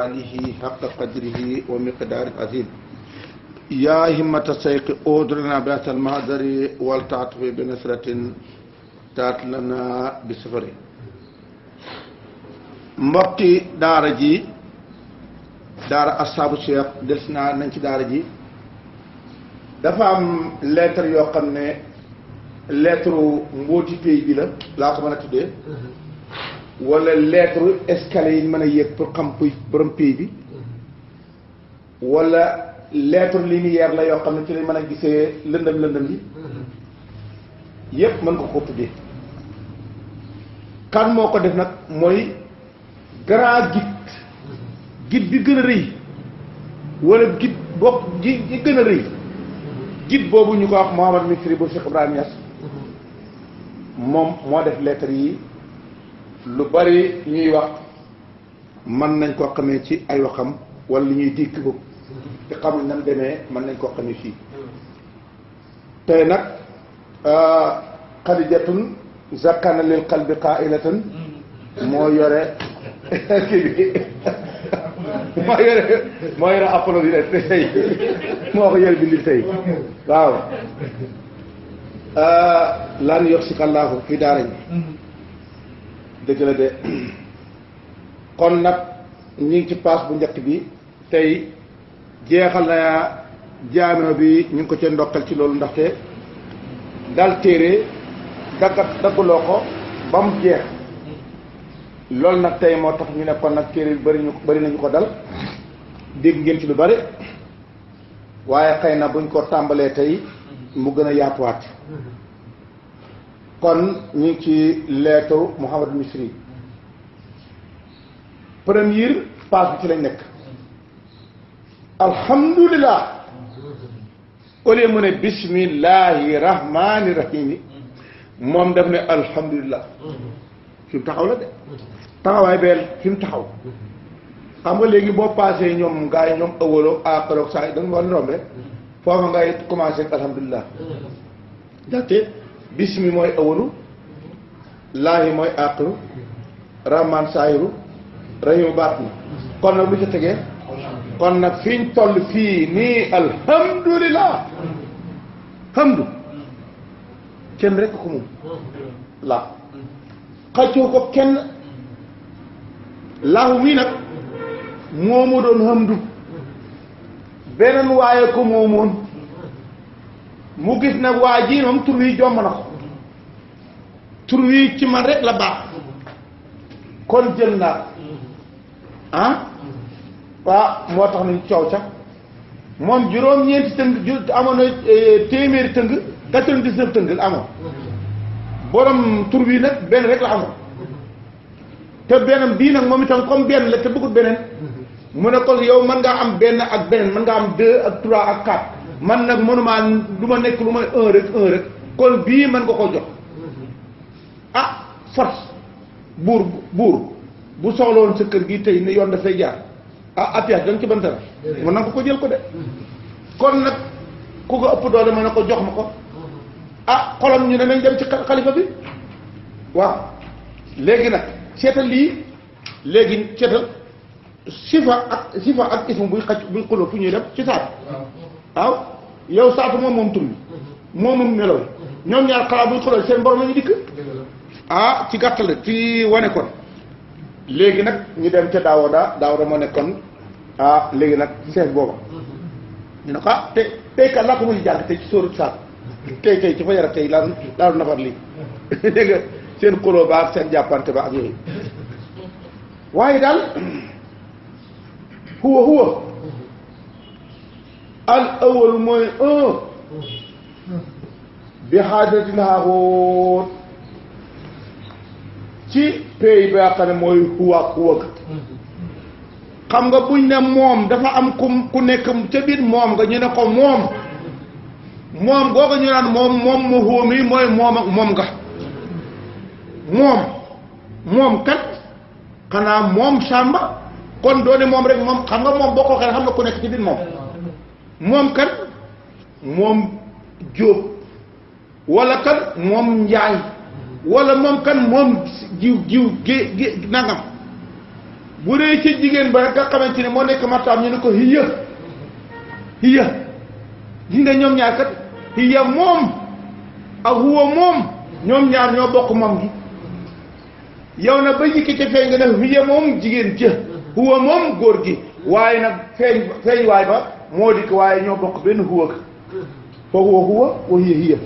آله حق قدره ومقدار عظيم يا همة السيق أودرنا بأس المهدر والتعطف بنصرة تات لنا بسفر mbokki daara ji daara asaabu cheikh des naa nañ ci daara ji dafa am lettre yoo xam ne lettre mbooti pays bi la laa ko mën a tuddee wala lettre escalier yi mën a yéeg pour xam borom pays bi wala lettre lumière la yoo xam ne ci lañ mën a gisee lëndëm bi yépp mën nga ko tuddee kan moo ko def nag mooy grand guide bi gën a rëy wala guide bopp gi gën a rëy guide boobu ñu ko wax Mouhamad Misri bu Cheikh Ibrahima Niass moom moo def lettre yi lu bari ñuy wax mën nañ koo xamee ci ay waxam wala lu ñuy dikk boobu te xamul nam demee mën nañ koo xamee fii tey nag xadijatun zakkana lil qalbi qailatan moo yore kii bi moo yore apollo bi rek tey moo ko yore bindi tey waaw lan yox si kallaahu fi daara ñi dëgg la de kon nag ñu ngi ci paas bu njëkk bi tey jeexal na jaamino bi ñu ngi ko ci ndokkal ci loolu ndaxte dal téere dagguloo ko ba mu jeex loolu nag tey moo tax ñu ne kon nag téere bi bëri nañu ko dal dégg ngeen ci lu bari waaye xëy na buñ ko tàmbalee tey mu gën a yaatuwaat kon ñu ngi ci lettre Mouhamad Misri première page bi ci lañ nekk alhamdulillah au lieu mu ne bismillahi rahmani rahimi moom daf ne alhamdulillah fi mu taxaw la de taxawaay beel fi mu taxaw xam nga léegi boo paasee ñoom gars yi ñoom ëwaloo aqaloog saa yi da nga war rombe foofa ngay commencé ak alhamdulillah ndaxte bismi mooy awalu laahi mooy aaxiru rahman saahiru rahimu baatinu kon nag lu ci tegee kon nag fiñ toll fii nii alhamdulillah hamdu kenn rekk ko moom la xaccoo ko kenn laahu mii nag moomu doon hamdu beneen waaye ko moomoon mu gis nag waa ji moom tur wi jomb na ko tur wi ci man rek la baax kon jël naa waaw moo tax nañ coow ca moom juróom-ñeenti tëng amoon na téeméeri tëng 99 tëng la amoon borom tur wi nag benn rek la amoon te benn bii nag moom itam comme benn la te bëggut beneen mu ne kon yow mën ngaa am benn ak beneen mën ngaa am 2 ak 3 ak 4 man nag mënumaa du ma nekk lu may un rek kon bii mën nga ko jox force buur bu soxla woon sa kër gi tey ne yoon dafay jaar apiage danga ci banta la mën na ko jël ko de kon nag ku ko ëpp doole mën na ko jox ma ko xolam ñu ne nañ dem ci xalifa bi waaw léegi nag seetal lii léegi seetal sifa ak ismu buy xuloo fu ñuy dem ci saatu waaw yow saatu moom tur bi moom melaw ñoom ñaar xalaat buy xuloo seen borom la ñu dikk ci gàttal rek ci wane kon léegi nag ñu dem ca Daawuda moo nekkoon léegi nag chef booba ñu ne ko tey kat laa ko mujj jàng tey ci sóoru saatu tey ci fa yara tey laa nafar lii dégg nga seen xuloo ba ak seen jàppante ba ak yooyu waaye daal huwa al awal mooy bi xaadatin haaxoot ci pays ba xam ne mooy huwa xam nga buñ ne moom dafa am ku nekk ca biir moom nga ñu ne ko moom googa ñu naan moom mu huwa mi mooy moom ak moom nga moom kat xanaa moom Samba kon doone moom rek moom xam nga moom boo ko waxee xam nga ku nekk ci biir moom kat moom Jóob wala kat moom Njaay wala moom kan moom jiw nangam bu dee ci jigéen ba nga xamante ne moo nekk martaam ñu ne ko hiya hiya gis nga ñoom ñaar kat hiya moom ak huwa moom ñoom ñaar ñoo bokk moom gi yow nag ba jikki ca feeñ nga ne hiya moom jigéen jë huwa moom góor gi waaye nag feeñ waay ba moo dikk waaye ñoo bokk benn huwa ga fa huwa wa hiya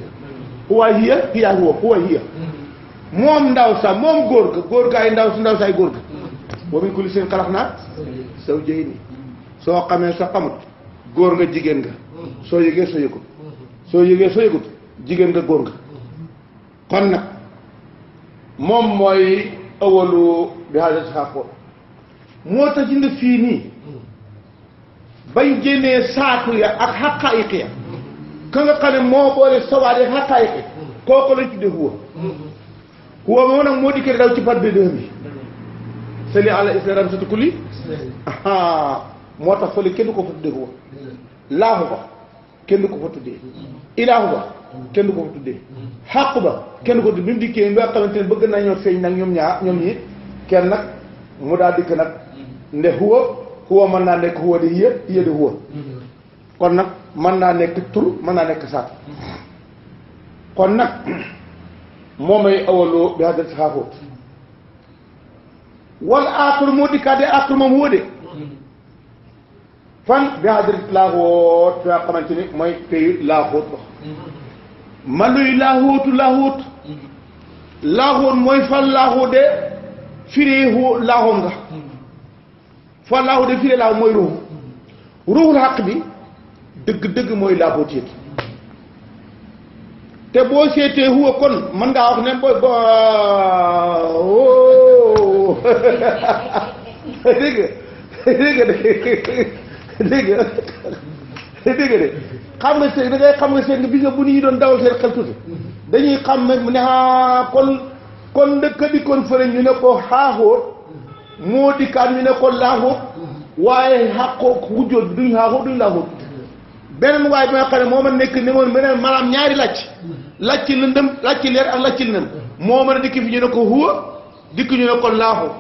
hiya huwa hiya moom ndaw sa moom góor ga ay ndaw sa ay góor ga wa min kulli shay'in khalaqnaa zawjayni soo xamee soo xamut góor nga jigéen nga soo yëgee soo yëgut soo yëgut jigéen nga góor nga kon nag moom mooy awalu bi haadati xaqoon moo tax nga fii nii bañ génnee saatu ya ak xaqaayiq ya ka nga xam ne moo boole sawaat ya ak xaqaayiq ya kooku lañ tuddee huwa moom nag moo dikkee daw ci pat bi dëm bi sali ala islam sati kulli moo tax fële kenn du ko fa tuddee huwa laahu ba kenn du ko fa tuddee ilaahu ba kenn du ko fa tuddee xàqu ba kenn du ko tuddee bi mu dikkee nga xamante ne bëgg nañoo feeñ nag ñoom ñi kenn nag mu daal dikk nag nde huwa mën naa nekk huwa di hiya di huwa kon nag mën naa nekk tur mën naa nekk saat kon nag moo may awaloo bi haadati xaaxóot wala aaxir moo dikkaat de aaxir moom huwa de fan bi haadati laaxóot fi nga xamante ni mooy payu laaxóot ba man luy laaxóot mooy fan laaxóot de firee laaxóot nga fa laaxu de firee laaxu mooy ruuxul xaq bi dëgg mooy laaxoot yéet te boo seetee huwa kon mën ngaa wax ne dégg de xam nga seen da ngay xam nga seen bi nga bu ñu doon dawal seen xel tuuti dañuy xam ne mu ne kon dëkk di kon fële ñu ne ko xaaxóot moo dikkaat ñu ne ko laaxóot waaye xàqoo wujjoot duñ xaaxóot duñ laaxóot beneen waaye bi nga xam ne moo ma nekk ne moom beneen maanaam ñaari lacc lëndëm lacc leer ak lacc lëndëm moo mën a dikk fi ñu ne ko huwa dikk ñu ne ko laaxóot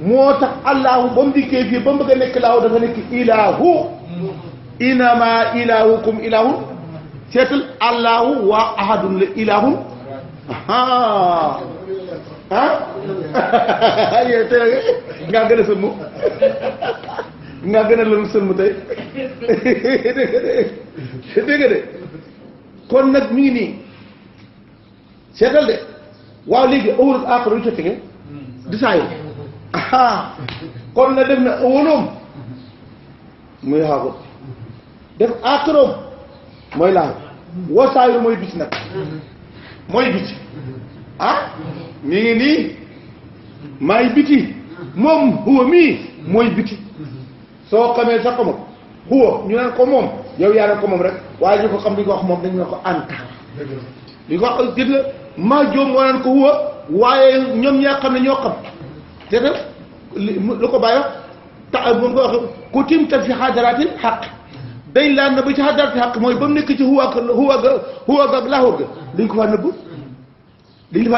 moo tax allahu ba mu dikkee fii ba mu bëgg a nekk laahu dafa nekk ilaahu inama ilaahukum ilaahun seetal allahu waa ahadun la ilaahun yow tey ngaa gën a sëlmu ngaa gën a lënu sëlmu tey dégg nga de kon nag mi ngi nii seetal de waaw léegi awalul aaxira lu ca tege di saa yi kon na def na awaloom muy xaaxut def aaxiroom mooy laaxu wasaayu mooy biti nag mooy biti mi ngi nii maay biti moom huwa mii mooy biti soo xamee sa xamut huwa ñu naan ko moom yow yaa naan ko moom rek waaye ñu ko xam di ko wax moom dañu ne ko anta di ko wax gis nga maa joom moo naan ko huwa waaye ñoom ñaa xam ne ñoo xam te lu ko bàyyi wax mun ko wax ku timtal fi xadaraatil xaq dañ laan na ba ci xadaraatil xaq mooy ba mu nekk ci huwa ga ak laaxóot ga dañ ko faa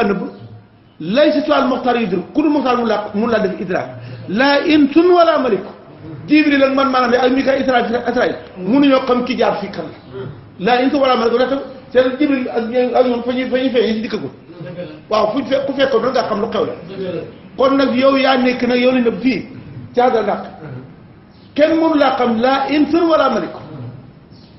nëbb lay si toile moxtaar yudr ku dul moxtaar mun laa def idraak laa insun wala maliku jibril ak man maanaam ak mika israil mënuñoo xam ki jaar fii kan laa insun wala maliku ndax seen jibril ak ñoom fa ñuy feeñ si dikkagul waaw ku fekkoon da ngaa xam lu xew la kon nag yow yaa nekk nag yow la nëbb fii caadal naq kenn mënu laa xam laa insun wala maliku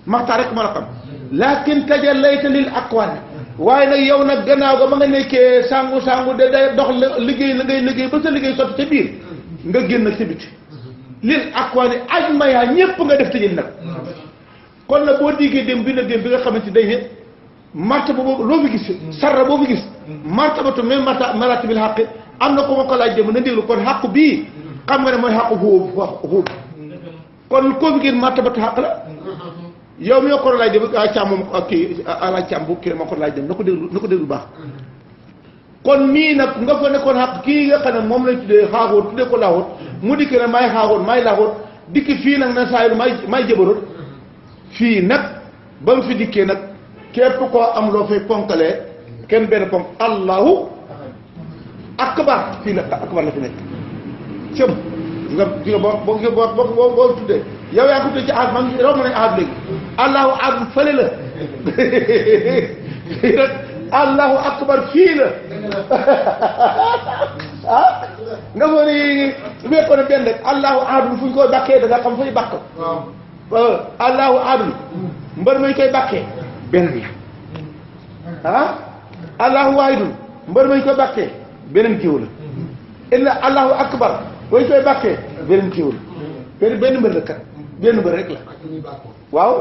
maxtaar rek mën a xam laakin tajallayta lil akwaani waaye nag yow nag gannaaw ga ba nga nekkee sangu da day dox liggéey la ngay liggéey ba sa liggéey sotti ca biir nga génn nag ca biti lil akwaani aj mayaa ñépp nga def tëjël nag kon nag boo diggee dem bi nga xamante day ne martaba boobu loo fi gis sarra boo fi gis martabatu même maratibil xaqi am na ko ma ko laaj dem na déglu kon xaqu bii xam nga ne mooy xaqu xuub kon koo fi gis martabatu xaq la yow mi ko laaj dem càmm moom ak kii ala càmm bu kii ma ko laaj dem na ko déglu baax kon mii nag nga fa nekkoon xaq kii nga xam ne moom lañ tuddee xaaxóot tuddee ko laaxóot mu dikk ne maay xaaxóot maay laaxóot dikk fii nag na saa yu maay jëbaroot fii nag ba mu fi dikkee nag képp koo am loo fay ponkalee kenn benn ponk allahu akbar fii la akbar la fi nekk cëm nga di nga boo tuddee yow yaa ko tuddee ci ahad man romb nañ ahad léegi allahu ahad fële la fii nag allahu akbar fii la ah nga foog ne wékkoon ne benn rek allahu ahad fu ñu koy bàkkee da nga xam fay bàkk allahu ahad mbër mañ koy bàkkee benn bi ah allahu waahidun mbër mañ koy bàkkee beneen kiiw la illa allahu akbar bañ koy bàkkee beneen kiiw la benn mbër la kat benn mbër rek la waaw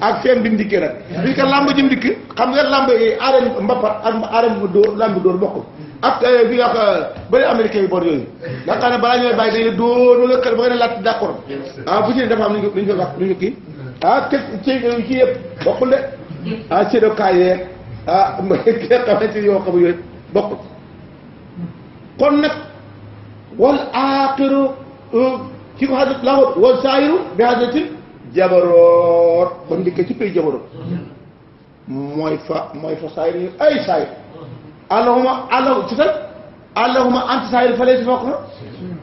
ak seen bi ndikkee nag bi ko làmb ji ndikk xam nga làmb arène mbappat ak arène bu dóor làmb dóor bokkul ak bi nga bëri américain yi boor yooyu nga xam ne balaa ñooy bàyyi dañuy dóor wala kër ba nga ne laaj d'accord bu ci ne dafa am lu ñu koy wax lu ñu kii ci yëpp bokkul de séddokaay yeeg ki nga xamante ni yoo xam yooyu bokkul kon nag wal aaxiru ci ko xadat laxut wal saayiru bi xadatil jabaroot ba ndikkee ci pay jabaroot mooy fa saayir yi ay saayir allahuma anta saayir fa lay si fokk na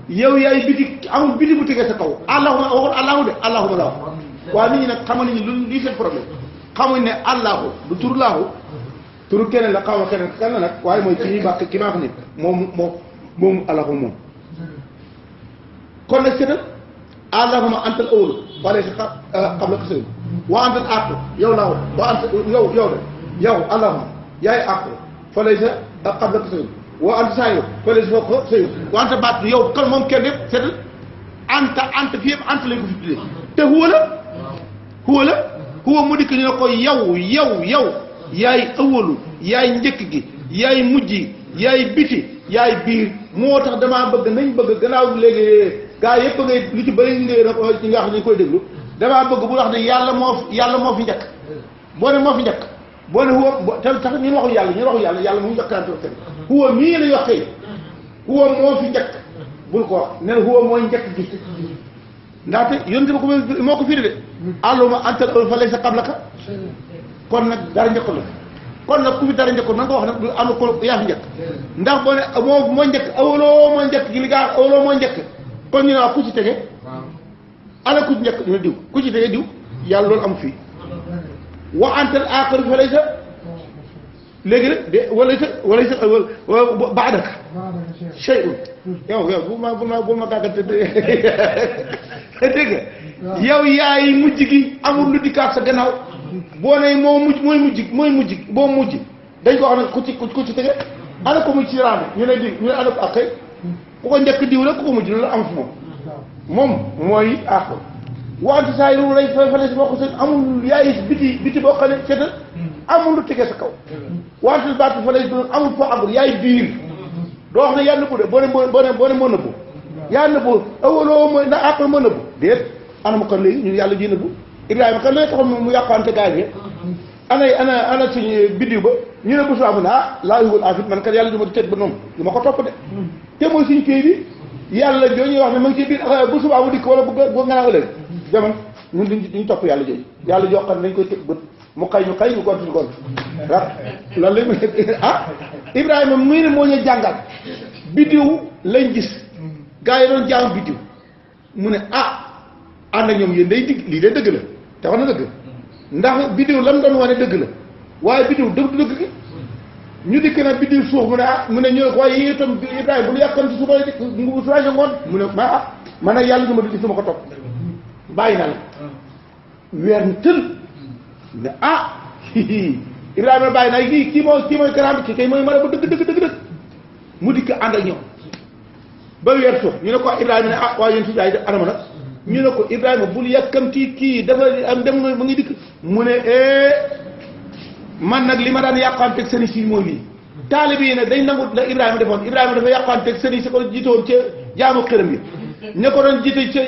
yow yaay biti amul biti bu tegee sa kaw allahuma waxul allahu de allahuma la wax waaw nit ñi nag xamal nit ñi lu lii seen problème xamuñ ne allahu du turu laahu turu keneen la xaw ma keneen kan la nag waaye mooy ki ñuy bàkk ki maa xam ne moom allahu moom kon nag seetal allahuma antal awwal wala si qabla kasri wa antal aaxir yow laahu wa anta yow allahuma yaay aaxir fa laysa qabla kasri wa anta saayiru fa laysa fawqa saayiru wa anta baat yow kon moom kenn yëpp seetal anta fii yëpp anta lañ ko fi tuddee te huwa la mu dikk ñu ne ko yow yaay awalu yaay njëkk gi yaay mujj yaay biti yaay biir moo tax damaa bëgg nañ bëgg gannaaw léegi gaa yëpp ngay lu ci bëri ngay ñi nga xam ne ñu koy déglu damaa bëgg bu wax ne yàlla moo fi njëkk boo ne moo fi njëkk boo ne huwa te tax ñun waxu yàlla mu njëkkaante kenn huwa mii lañ wax kay huwa moo fi njëkk bul ko wax ne huwa mooy njëkk gi ndaxte yonent bi moo ko firi de allahumma antal awwal fa laysa qablaka kon nag dara njëkkul la kon nag ku fi dara njëkkul na nga ko wax nag am na ko yaa fi njëkk ndax boo ne moo njëkk awaloo moo njëkk gi li gaa awaloo moo njëkk kon ñu ne waaw ku ci tege ana ku ci njëkk ñu ne diw ku ci tege diw yàlla loolu am fii wa antal aaxiru fa laysa léegi nag de wala sa baadaka shay'un yow bu ma gàggante dégg nga yow yaay mujj gi amul lu dikkaat sa gannaaw boo ne moo mujj mooy mujj boo mujj dañ ko wax nag ku ci tege ana ko mujj ci raame ñu ne diw ñu ne ana ko ak kay ku ko njëkk diw la ku ko mujj loolu am fi moom mooy aaxir wante saa yu lay fay si bokk seen amul yaay biti boo xam ne seetal amul lu tegee sa kaw wante baatu fa lay amul foo amul yaay biir doo wax ne yaa nëbbu de boo ne moo nëbbu yaa nëbbu awaloo mooy ndax aaxir moo nëbbu déet anam kon léegi ñu yàlla ji nëbbu Ibrahima kan lay taxaw mu yàqante gaay bi ana suñu biddiw ba ñu ne bu soo amu ne laa yuhul afit man kat yàlla du ma di tëj ba noonu du ma ko topp de te mooy suñu kii bi yàlla jooju wax ne ma ngi ci biir bu subaa mu dikk wala bu nga naa ëllëg demal ñun duñ topp yàlla jooju yàlla joo xam ne dañ koy tëj bët mu xëy ñu gont ñu gont loolu la Ibrahima muy ne moo ñu jàngal biddiw lañ gis gars yi doon jaam biddiw mu ne ànd ak ñoom yéen day digg lii day dëgg la te wax na dëgg ndax biddiw lam doon wane dëgg la waaye biddiw dëgg du dëgg gi ñu dikk nag biddiw suux mu ne ñu ne waaye yéen itam Ibrahima bu ñu yàqam ci suba ngu suwaage ngoon mu ne man nag yàlla du ma di gis ma ko topp bàyyi naa la weer ni tël ne Ibrahima bàyyi naa kii mooy garaam kii kay mooy mara ba dëgg mu dikk ànd ak ñoom ba weer suux ñu ne ko Ibrahima ne waaye yéen si jaay anama nag ñu ne ko Ibrahima bul yàkkamti kii dafa am dem mu ngi dikk mu ne man nag li ma daan yàqanteeg sëriñ si mooy lii taalibe yi nag dañ nangu la Ibrahima defoon Ibrahima dafa yàqanteeg sëriñ si ko jiitoon ca jaamu xërëm yi ña ko doon jiite ca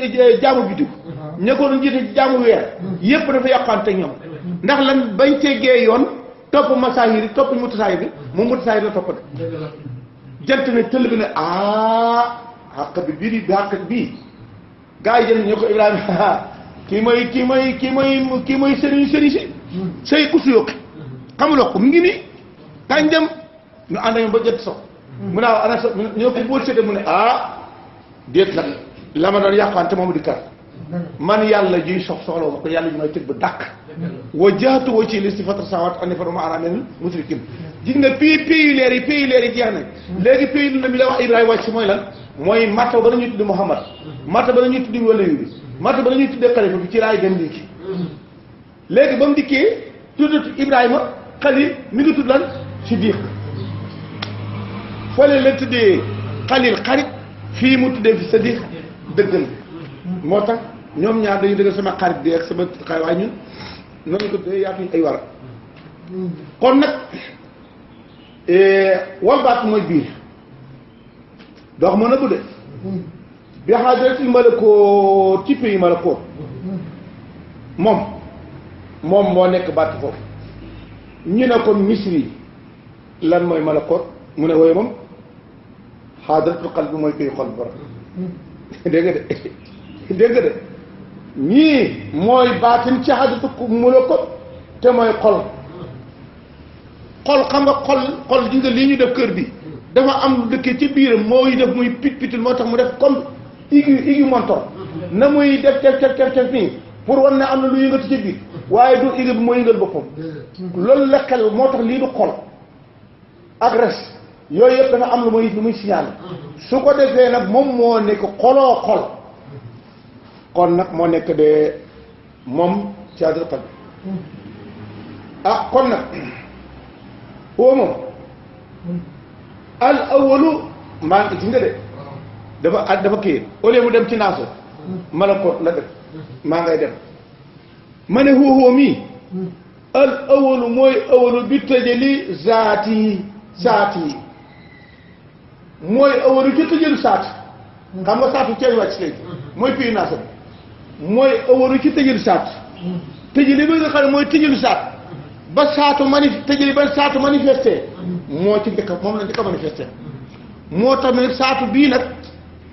jaamu biddiw ña ko doon jiite ci jaamu weer yépp dafa yàqanteeg ñoom ndax lan bañ teggee yoon topp masaahir topp ñu mutasaahir bi moom mutasaahir la topp de jant ne tëll bi ne xàq bi bii gaa yi jënd ñu ko Ibrahima kii mooy sëriñ si sëy ku si yokki xamuloo ko mu ngi nii kañ dem ñu ànd ak ba jot so mu ne ana sa ñoo ko boo séddee mu ne déet nag la ma doon yàqante moom di kar man yàlla jiy soxla ma ko yàlla ji may tëj ba dàkk wa jaatu woo ci li si fatra sawat andi fa dama araameen musrikin gis nga pays leer yi jeex nañ léegi pays lu mi la wax Ibrahima wàcc mooy lan mooy martaba ba la ñuy tuddi Muhammad martaba ba la ñuy tuddi waliyu bi martaba ba la ñuy tuddee xalifa bi ci laay dem léegi léegi ba mu dikkee tuddatu Ibrahima xalil mi ngi tudd lan Siddiq fële la tuddee xalil xarit fii mu tuddee fi Siddiq dëggal moo tax ñoom ñaar dañuy dëggal sama xarit bi ak sama xarit waaye ñun noonu ko dee yaatuñ ay wara kon nag walbaat mooy biir dox mën a budde bi xaajaratil malakoot ci pays malakoot moom moo nekk baat foofu ñu ne ko misri lan mooy malakoot mu ne wooyu moom xaajaratul qalbi mooy pays xol borom dégg nga de ñii mooy baatin ci xaajaratul malakoot te mooy xol xam nga xol ji nga lii ñu def kër bi dafa am lu dëkkee ci biiram mooy def muy pitul moo tax mu def comme igi montor na muy def tef nii pour wan ne am na lu yëngatu ci biir waaye du igi bi moo yëngal boppam loolu la xel moo tax lii du xol ak res yooyu yëpp dafa am lu muy signal su ko defee nag moom moo nekk xoloo xol kon nag moo nekk de moom ci àdduna xel kon nag foo moom al awalu maa ngi ci nga de dafa kii au lieu mu dem ci naaso malakoot la def maa ngay dem ma ne xuuxoo mii al awalu mooy awalu bi tëjali zaati yi mooy awalu ci tëjalu saat xam nga saatu ceeb wàcc léegi mooy fii naaso bi mooy awalu ci tëjalu saat tëjali bi nga xam ne mooy tëjalu saat ba saatu manifesté moo ci njëkk moom la njëkk a manifesté moo tax nag saatu bii nag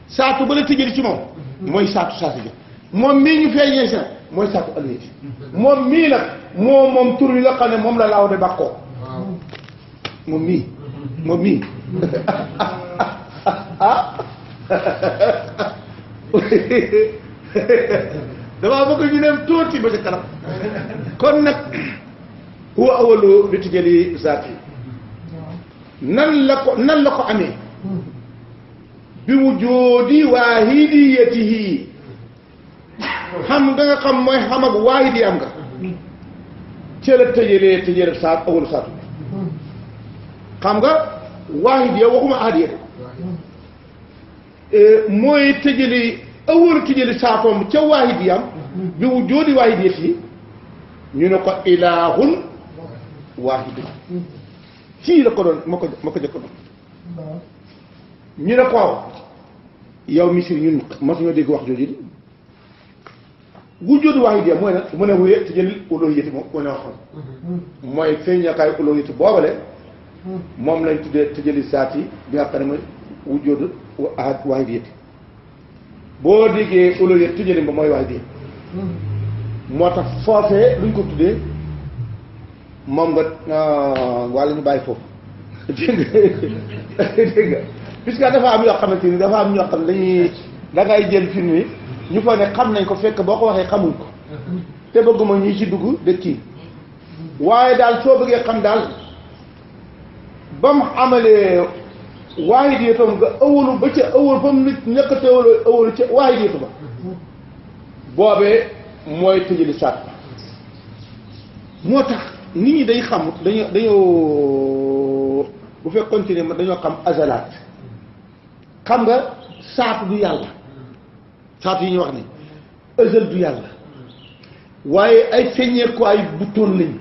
saatu ba la tëjali ci moom mooy saatu ji moom mii ñu feeñee si nag mooy saatu alwéeti moom mii nag moom tur yi nga xam ne moom la laaw de bàkkoo moom mii damaa bëgg ñu dem tuuti ba ci kanam kon nag huwa awalu bi tijali zaat yi nan la ko amee bi wujoodi waahidiyatihi xam nga xam mooy xam ak waahidi am nga ci la tëjale saat awalu saatu xam nga waahidiya waxuma ahadiya de mooy tëjali awalu tëjali saatoom ca waahidiyam bi wujoodi waahidiyatihi ñu ne ko ilaahun waahidu fii la ko doon ma ko jëkk doon ñu ne ko yow misir ñun masuñoo dégg wax jooju di wujjóodu waahid mooy nag mu ne wuye te jël uluhiyyati moom mu ne waxoon mooy feeñakaay uluhiyyati boobale moom lañ tuddee te jëli saat yi bi nga xam ne mooy wujjóodu waahid boo déggee uluhiyyati te jëli ba mooy waahid moo tax foofee luñ ko tuddee moom nga walla ñu bàyyi foofu dégg nga puisque dafa am yoo xamante ni dafa am ñoo xam ne dañuy dangay jël film yi ñu fa ne xam nañ ko fekk boo ko waxee xamuñ ko te bëgguma ñuy ci dugg de kii waaye daal soo bëggee xam daal ba mu amalee waahidiyatoom nga ëwalu ba ca ëwal fa mu nit nekkate ëwalu ca waahidiyatu ba boobee mooy tëjali saat moo tax nit ñi dañ xamut dañoo bu fekk continuer ma dañoo xam azalaat xam nga saatu du yàlla saatu yi ñu wax ni azal du yàlla waaye ay feññeer ko ay buttoon lañ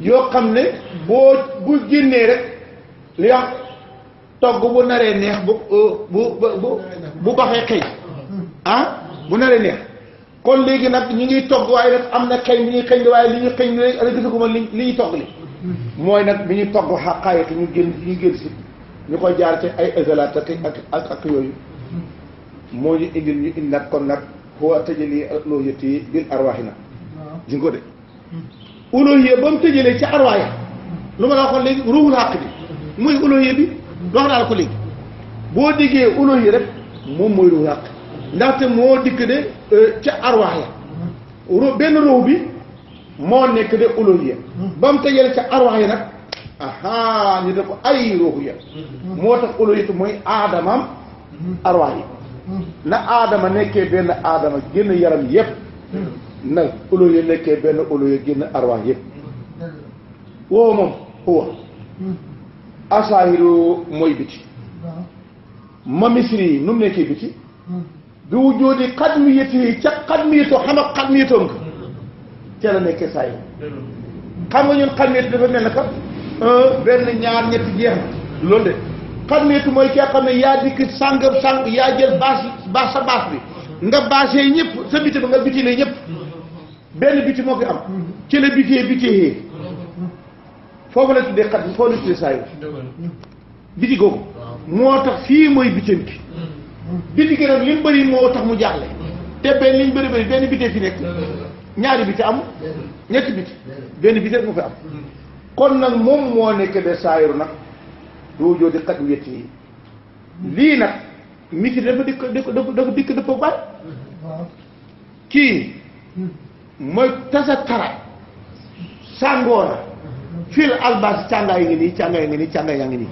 yoo xam ne bu génnee rek li wax togg bu naree neex bu baxee xëy bu naree neex kon léegi nag ñu ngi togg waaye nag am na xëy mi ñuy xëy waaye li ñu xëy ni rek gisaguma li ñuy togg li mooy nag bi ñuy togg xaqaayatu ñu génn si ñu koy jaar ci ay isolaat ak yooyu moo ñu indil ñu indi nag kon nag foo tëjali uluhiyyati bil arwaax nag di nga ko de uluhiyya ba mu tëjalee ci arwaax lu ma la waxoon léegi ruuxul xaq bi muy uluhiyya bi dox naa la ko léegi boo diggee ulo yi rek moom mooy ruux yàq ndaxte moo dikk de ca arwaax ya benn ruux bi moo nekk de ulo yi ba mu tëjee ca arwaax ya nag aha ñu def ko ay ruux ya moo tax ulo yi mooy aadamaam arwaax yi na aadama nekkee benn aadama génn yaram yépp nag ulo yi nekkee benn ulo yi génn arwaax yépp woo moom huwa asaahiru mooy biti ma misri yi nu mu nekkee biti bi wujjoodi xadmiyati yi ca xadmiyatoo xam ak xadmiyatoom nga ca la nekkee saa yi xam nga ñun xadmiyatu dafa mel ne ka benn ñaar ñetti jeex na loolu de xadmiyatu mooy ki nga xam ne yaa dikk sàng yaa jël baas sa baas bi nga baasee ñëpp sa biti ba nga biti la ñëpp benn biti moo fi am ci la bitee foofu la tuddee xat foofu la tuddee saa yi biti googu moo tax fii mooy bitam bi biti gi nag li mu bëri moo tax mu jaaxle te benn liñ bëri benn bitee fi nekk ñaari biti am ñetti biti benn biti rek mu fi am kon nag moom moo nekk de saayiru nag doo joo di xat wétti yi lii nag miti dafa dikk dafa bari kii mooy tasa tara sàngoona fil albas càngaay ngi nii càngaay ngi nii càngaay yaa ngi nii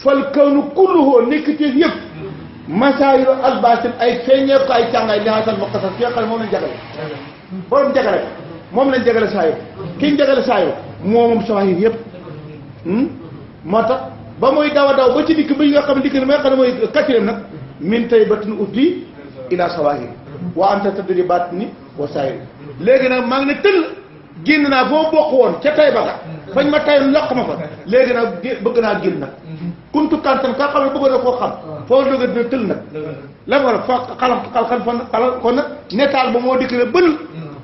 fal kaw nu kulluhoo nekkateef yëpp masaayiru albasin ay feeñee ko ay càngaay li xasal moqasas fi nga xam ne moom lañ jagale borom jagale moom lañ jagale saayiru kiñ jagale saayiru moom sawaahir yëpp moo tax ba muy daw a daw ba ci dikk bi nga xam ne dikk ne may xam ne mooy quatrième nag min tay batin uddi ila sawaahir wa anta tadri batni wa saayir léegi nag maa ngi ne tëll génn naa boo bokk woon ca tay ba ga fañ ma tay loq ma fa léegi nag bëgg naa génn nag kuntu kantan kaa xam ne bëgg na koo xam foo dëgga dina tëll nag la war a fa xalal kon nag netaal ba moo dikk ne bël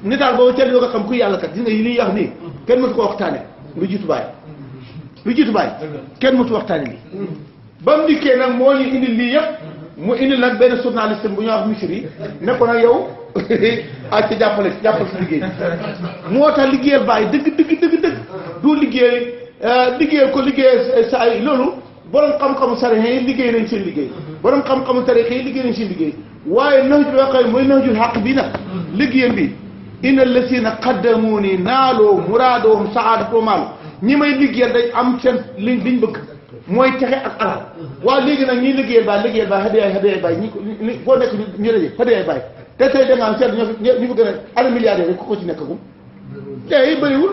netaal boobu ca yoo nga xam ku yàlla kat gis nga yi liy wax nii kenn mësu ko waxtaane lu jiitu bàyyi kenn mësu waxtaane lii ba mu dikkee nag moo ñu indi lii yëpp mu indi nag benn journaliste bu ñuy wax Misri ne ko nag yow ak ci jàppal si liggéey moo tax liggéeyal bàyyi dëgg du liggéeyal ko liggéeyal saa yi loolu borom xam-xamu sarix yi liggéey nañ seen liggéey borom xam-xamu tarix yi liggéey nañ seen liggéey waaye naw ji waxee mooy naw jul xaq bi nag liggéeyam bi inna lasina qaddamuni naaloo muraadohum saadatu maalu ñi may liggéeyal dañ am seen liñ bëgg mooy texe ak alal waaw léegi nag ñiy liggéeyal baay hadiyaay baay ñi foo nekk ñu daje hadiyaay baay te tey da nga am seet ñu fi gën a ana milliardaire rek ku ko ci nekkagum tey bëriwul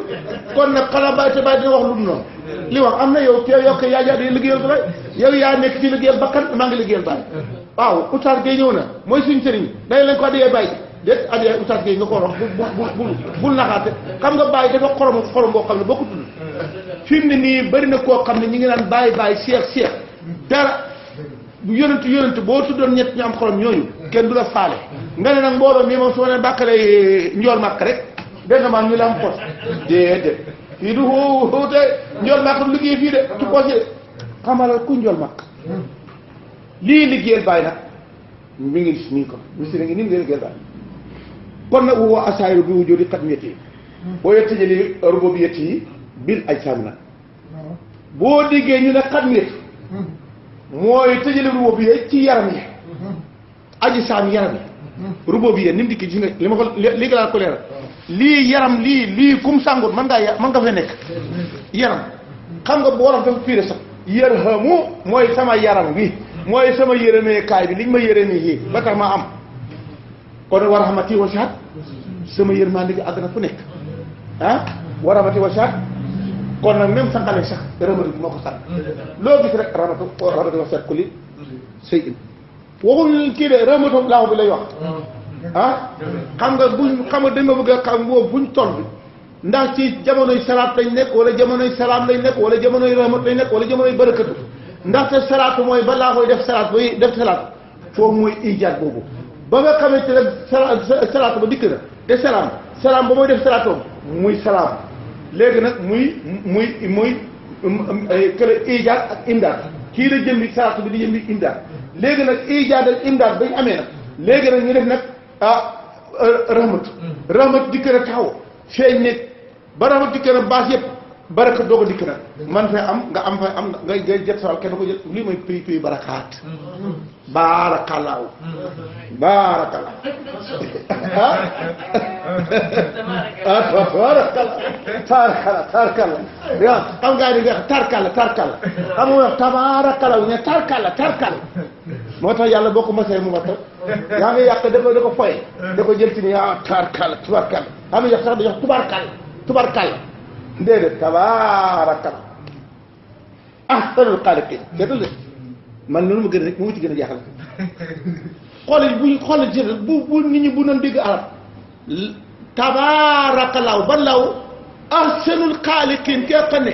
kon nag xanaa bàyyi te bàyyi dina wax lu mu noonu li wax am na yow te yokk yaa jaa di liggéeyal ba yow yaa nekk ci liggéeyal bakkan maa ngi liggéeyal baay waaw Oustaz Gueye ñëw na mooy suñu sëriñ day leen ko hadiyaay baay déet hadiyaay Oustaz Gueye nga ko wax bul naxaate xam nga bàyyi dafa xorom boo xam ne boo ko tudd fi mu ne nii bëri na koo xam ne ñu ngi naan bàyyi seex dara yonent boo tuddoon ñett ñu am xorom ñooñu kenn du la faale nga ne nag mbooloo mi moom su ma ne bàkkalee njool màkk rek dégg nga maa ñu la am xos déedéet fii du xuute njool màkk du liggéey fii de ci poos yi de xamalal ku njool màkk lii liggéeyal bàyyi nag mi ngi nii ko misiri ngi nii ngi liggéeyal bàyyi kon nag woo asaayiru bi wujudi xadmiyati yi boo yet tëjali rububiyati yi bil ajsaam nag boo diggee ñu ne xadmiyatu mooy tëjale rububiyya ci yaram yi ajsaam yaram yi rububiyya ni mu dikki gis nga li ma ko lii nga laa ko leeral lii yaram lii kum sàngut man nga fay nekk yaram xam nga bu wolof dafa fiire sax yarhamu mooy sama yaram wi mooy sama yërëmee kaay bi liñ ma yërëmee yii ba tax ma am kon wa rahmati wasi'at sama yërmande gi àgg na fu nekk wa rahmati wasi'at kon nag même sànqale sax ramatu moo ko sànq loo gis rek ramatu wasi'at kulli shay'in waxuñ kii de ramatu laaw bi lay wax xam nga dañ ma bëgg a xam boobu buñ toll bi ndax ci jamonoy salaat lañ nekk wala jamonoy salaam lañ nekk wala jamonoy rahmat lañ nekk wala jamonoy barakatu ndaxte salaatu mooy ba laa koy def salaat bay def salaat foofu mooy ijaat boobu ba nga xamante ne salaatu ba dikk na te salaam ba mooy def salaatoom muy salaam léegi nag muy kële ijaat ak imdaad kii la jëmbi salaatu bi di jëmbi imdaad léegi nag ijaat ak imdaad bañ amee nag léegi nag ñu def nag rahmat dikk na taxaw feeñ nekk ba rahmat dikk na baas yëpp baraka doo ko dikk nag man fay am nga am fay am ngay jët sawal kenn ko jël lii mooy prix barakaat baarakallaahu baarakallaahu tarkalla yow xam ngaa di nga tarkalla xam nga wax tabaarakallaahu ne tarkalla moo tax yàlla boo ko masee mu watta yaa ngi yàq da ko foye da ko jël ci ni yaa tarkalla tubarkalla xam nga yàq sax da jox tubarkalla déedéet tabaarakallaahu ahsanul xaaliqiin seetal de man noonu ma gën a rek moo ci gën a jaaxal xoolal bu ñu xoolal ci bu nit ñi bu doon dégg arab tabaarakallaahu ba law ahsanul xaaliqiin kee xam ne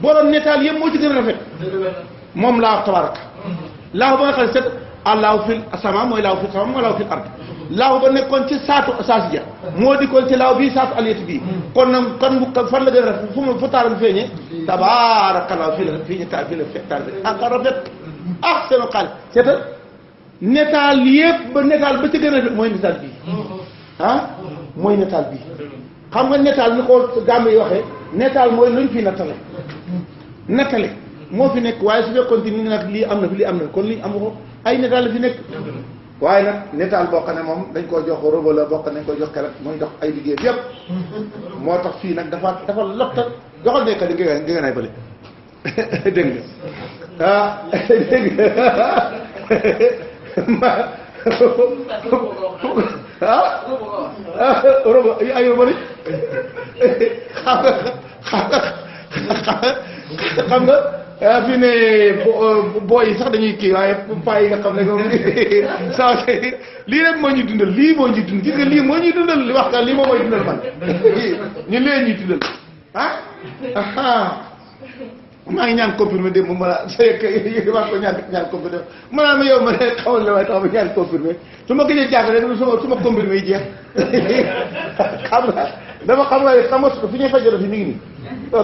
borom netaal yëpp moo ci gën a rafet moom laa wax tabaaraka laahu ba nga xam ne set allahu fil sama mooy laahu fil sama mooy laahu fil ard laahu ba nekkoon ci saatu saasi ja moo dikkoon ci laahu bii saatu aliyati bii kon nag kon fan la gën a rafet fu taaram feeñee tabaarakallaahu fii ñu taal fii la taal bi ak rafet ahsanul xaaliqiin seetal netaal yëpp ba netaal ba ci gën a rafet mooy netaal bii mooy netaal bii xam nga netaal ni ko gàmm yi waxee netaal mooy luñ fi nattale moo fi nekk waaye su fekkoon ci ni nag lii am na fi lii am na kon lii am ko ay netaal la fi nekk waaye nag netaal boo xam ne moom dañ koo jox robo la boo xam ne dañ koo jox keroog muy dox ay liggéey yëpp moo tax fii nag dafa lotta joxal nekka di nga nay bële dégg nga dégg robo ay robo li xam nga fii ne booy yi sax dañuy kii waaye paa yi nga xam ne moom saa lii rek moo ñuy dundal lii moo ñuy dundal gis nga lii moo ñuy dundal li wax lii moom mooy dundal man ñu leen ñuy dundal maa ngi ñaan confirmé démb ma la wax ko ñaan confirmé ma yow ma ne xamal la waaye tax ma ñaan confirmé su ma gëjee jàng rek su ma confirmé yi jeex xam nga dama xam nga fi ñuy fajjo fi mi ngi nii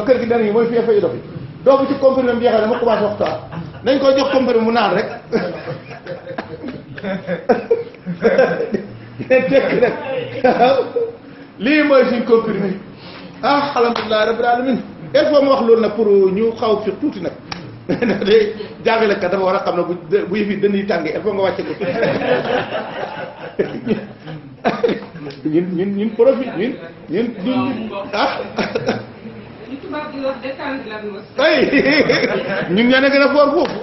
kër gi dana ngi mooy fi ñuy fajjo dofi doobu ci comprimé bi jeexee dama commencé waxtaan nañ koy jox comprimé mu naan rek ne tekk rek lii mooy suñ comprimé alhamdulilah rabbil alamin il faut ma wax loolu nag pour ñu xaw fi tuuti nag ndax de jàngalekat dafa war a xam ne bu yëf yi dañuy tàngee il faut nga wàcce ko ñun profit ñun ay ñun ñoo ne gën a foor foofu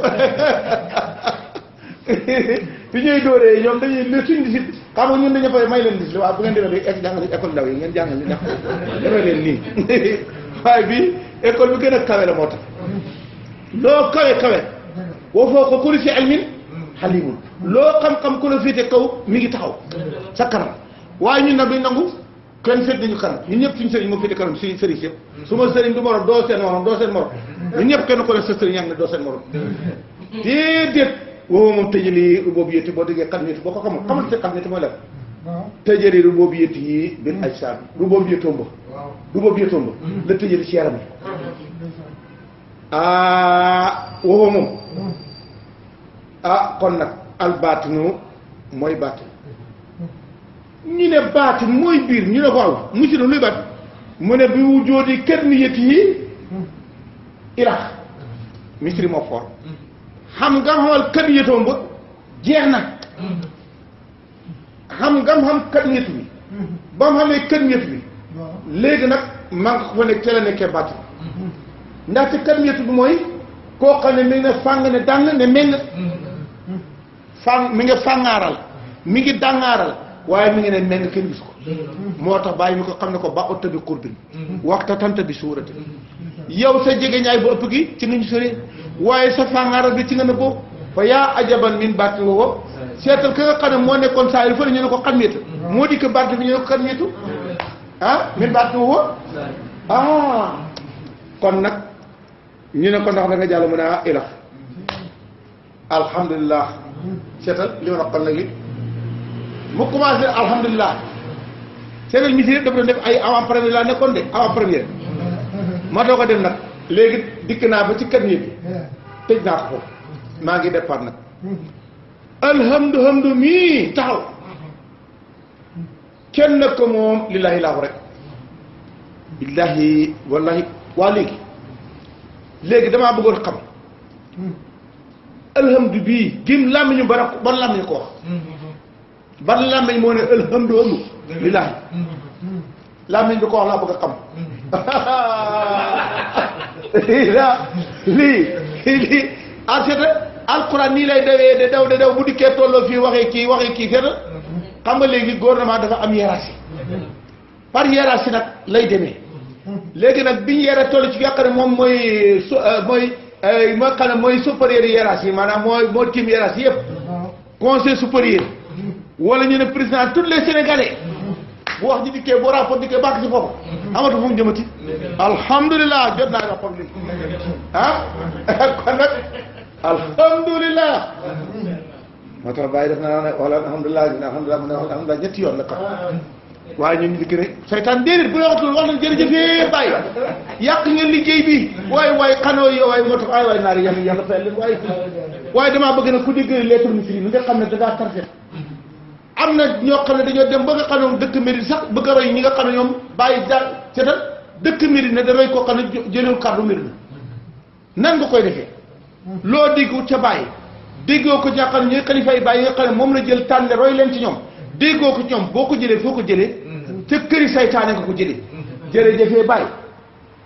fi ñuy dóoree ñoom dañuy li suñ di si xam nga ñun dañu fay may leen dis li waaw bu ngeen demee bi jàngale école ndaw yi ngeen jàngal li ndax defee leen nii waaye bii école bi gën a kawe la moo tax loo kawe woo foo ko kuli si ilmin xalimun loo xam-xam ku la féete kaw mi ngi taxaw sa kanam waaye ñun nag duñ nangu kenn féet nañu kanam ñun ñëpp suñu sëriñ moo féete kanam suñu sëriñ yëpp su ma sëriñ du morom doo seen morom ñun ñëpp kenn ko ne sa sëriñ yaa ngi ne doo seen morom déedéet woo moom tëjali rububiyyati boo déggee xamniti boo ko xamul xamal si xamniti mooy lan tëjali rububiyyati yi bil ajsaam rububiyyatoomba la tëjali ci yaram yi woo moom kon nag albaatinu mooy baatin ñu ne baatin mooy biir ñu ne ko waaw monsieur luy baatin mu ne bi wujoodi karniyati yi ilax misri moo foor xam nga xamal karniyatoom ba jeex na xam karniyatu bi ba mu xamee karniyatu bi léegi nag maa nga ko fa nekk ca la nekkee baatin ndaxte karniyatu bi mooy koo xam ne mi ngi ne fàng ne dàng ne meng mi ngi fàngaaral mi ngi dàngaaral waaye mi ngi ne meng kenn gis ko moo tax bàyyi mi ko xam ne ko ba otta bi kurbin waxta tanta bi suurati yow sa jege ñaay bu ëpp gi ci nga ñu sëree waaye sa fàngaaral bi ci nga ne boobu fa yaa ajaban min baatin woowo seetal ka nga xam ne moo nekkoon saa yu fële ñu ne ko xarmiyatu moo dikk baatin bi ñu ne ko xarmiyatu min baatin woowo kon nag ñu ne ko ndax da nga jàll mu ne ilax alhamdulilah seetal li ma la kon léegi mu commencé alhamdulilah seetal misir dafa doon def ay avant première laa nekkoon de avant première ma doo ko dem nag léegi dikk naa ba ci kër bi tëj naa ko foofu maa ngi départ nag alhamdu mii taxaw kenn ko moom lillahi laahu rek billahi wallahi waa léegi damaa bëggoon xam alhamdu bii gim làmmiñu ban làmmiñ ko wax ban làmmiñ moo ne alhamdu lillaahi làmmiñ bi ko wax laa bëgg a xam lii alquran nii lay dawee de daw bu dikkee tolloo fii waxee kii seeta xam nga léegi gouvernement dafa am hiérarchie par hiérarchie nag lay demee léegi nag biñu yere toll ci fi yàq ne moom mooy moo xam ne mooy supérieur hiérarchie maanaam moo tiim hiérarchie yëpp conseil supérieur wala ñu ne président tous les sénégalais bu wax ji dikkee bu rapport dikkee bàkk ci foofu amatu fu mu jëmati alhamdulilah jot naa rapport li kon nag alhamdulilah moo tax bàyyi def na ne wala alhamdulilah ñetti yoon la ko waaye ñun ñu dikk rek saytaan déedéet bu la waxtul wax nañ jërëjëfee bàyyi yàq ngeen liggéey bi waaye xanoo yi waaye moo tax waaye naari yàlla fayal leen waaye damaa bëgg nag ku dégg lettre misiri nga xam ne dangaa tarfe am na ñoo xam ne dañoo dem ba nga xam ne moom dëkk Mérina sax bëgg a roy ñi nga xam ne ñoom bàyyi daal seetal dëkk Mérina da roy koo xam ne jëlewul kàddu Mérina nan nga koy defee loo déggu ca bàyyi déggoo ko ci xam ne ñooy xalifa yi bàyyi nga xam ne moom la jël tànn roy leen ci ñoom déggoo ko ci ñoom boo ko jëlee foo ko jëlee te këri saytaane nga ko jëlee jërëjëfee bàyyi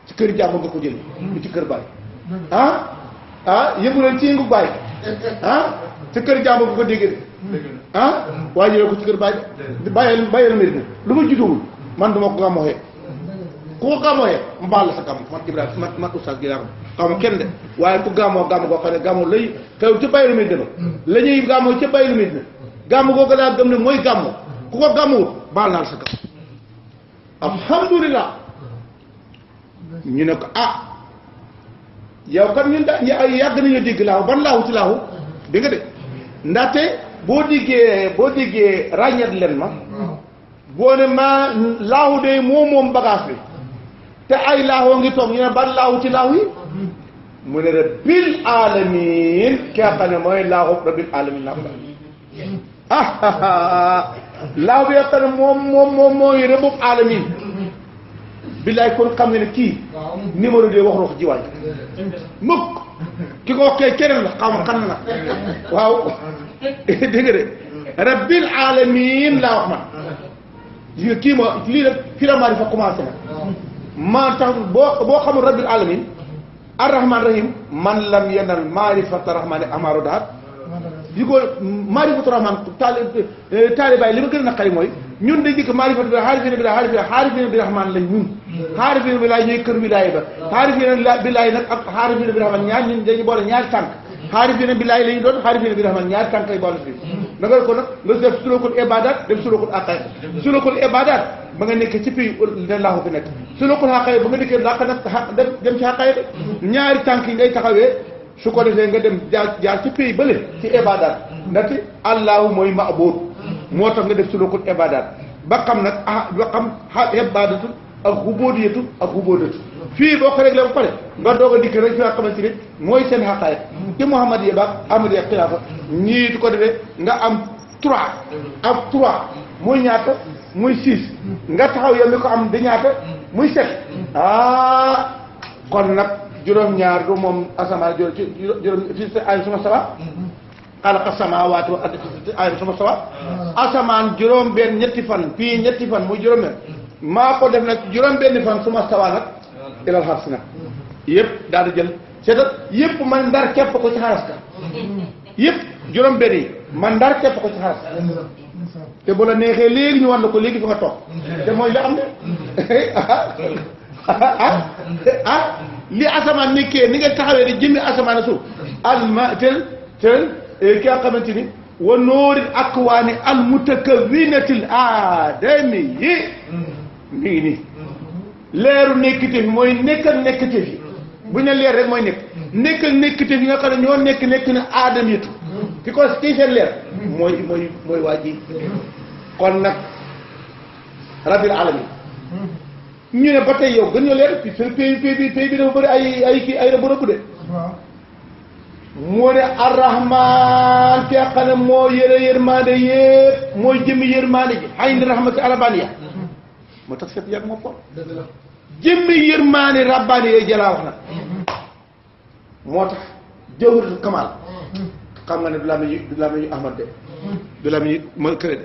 ci këri jàmm nga ko jëlee bu ci kër bàyyi yëngu leen ci yëngu bàyyi te këri jàmm nga ko déggee waaye jëlee ko ci kër bàyyi bàyyil Mérina lu ma juddowul man duma ko gàmmoxee ku ko gàmmoxee mu baal la sa gàmm man Ibrahima man oustaz gi laa xam ma kenn de waaye ku gàmmoo gàmm koo xam ne gàmmoo lay teew ca bàyyi Mérina la ñuy gàmmoo ca bàyyi Mérina gàmm googu laa gëm ne mooy gàmmu ku ko gàmmuwut baal naa sa gàmm alhamdulilah ñu ne ko yow kat ñun da yàgg nañoo dégg laahu ban laahu ci laahu di nga de ndaxte boo déggee ràññat leen ma boo ne ma laahu de moom bagage bi te ay laahoo ngi toog ñu ne ban laahu ci laahu yi mu ne rabbil alamin ki nga xam ne mooy laahu rabbil alamin laa laaw bi nga xam ne moom mooy rëbbub alamin billaay kon xam nga ne kii numéro de wax ji waay mukk ki ko wax kay keneen la xam xam na waaw dégg nga de rabbil alamin laa wax man gis nga kii ma lii nag fi la maarifa commencé na maa tax boo xamul rabbil alamin arrahman rahim man lam yenal maarifata rahmani amaro daat di ko maarifatu rahman taalibaay li ma gën a naqari mooy ñun dañ dikk maarifatu bi xaarifina bi rahman lañ ñun xaarifina bi laay ñooy kër wilaay ba xaarifina bi laay nag ak xaarifina bi rahman ñaar ñun dañu boole ñaari tànk xaarifina bi laay la ñu doon xaarifina bi rahman ñaari tànk ay boole fi na nga ko nag nga def sulukul ibadat def sulukul aqaid sulukul ibadat ba nga nekk ci pays ne laahu fi nekk sulukul aqaid ba nga dikkee laq nag dem ci aqaid ñaari tànk yi ngay taxawee su ko defee nga dem jaar ci pays bële ci ibadat ndaxte allahu mooy ma'bud moo tax nga def sulukul ibadat ba xam nag ba xam ibadatu ak xubóodiyatu ak xubóodatu fii boo ko réglé ba pare nga doog a dikk rek fi nga xamante ni mooy seen xaqaay ci Muhammad yi ba Amady ak xilaafa ñii du ko defee nga am 3 ak 3 muy ñaata muy 6 nga taxaw yow mi ko am di ñaata muy 7 kon nag juróom-ñaar du moom asamaan juróom fii si ay suma sawa xalaqa samaawaati wal arda fii ay suma sawa asamaan juróom-benn ñetti fan fii ñetti fan muy juróom-benn maa ko def nag juróom-benn fan suma sawa nag ilal xars nag yëpp daal di jël c'est-à-dire yëpp man ndar képp ko ci xaras ka yëpp juróom-benn yi man ndar képp ko ci xaras te bu la neexee léegi ñu wan la ko léegi fi nga toog te mooy li am ne li asamaan nekkee ni nga taxawee di jëmmi asamaan suuf alma tel ki nga xamante ni wa nóoril akwaani al mutakawwinatil aadami yi mi ngi nii leeru nekkite fi mooy nekkal nekkite fi bu ñu ne leer rek mooy nekkal nekkite fi nga xam ne ñoo nekk na aadam yitu ki ko kii seen leer mooy waa ji kon nag rabbil alamin ñu ne ba tey yow gën ñoo leer pays bi dafa bëri ay rëbb de moo ne arrahman ki nga xam ne moo yëre yërmande yëpp mooy jëmmi yërmande ji xay ndi rahmati alabaniya moo tax seet yàgg moo ko jëmmi yërmaani rabbaani yooyu jëlaa wax nag moo tax jawharatul kamal xam nga ne du làmmiñu Ahmad de du làmmiñu ma këre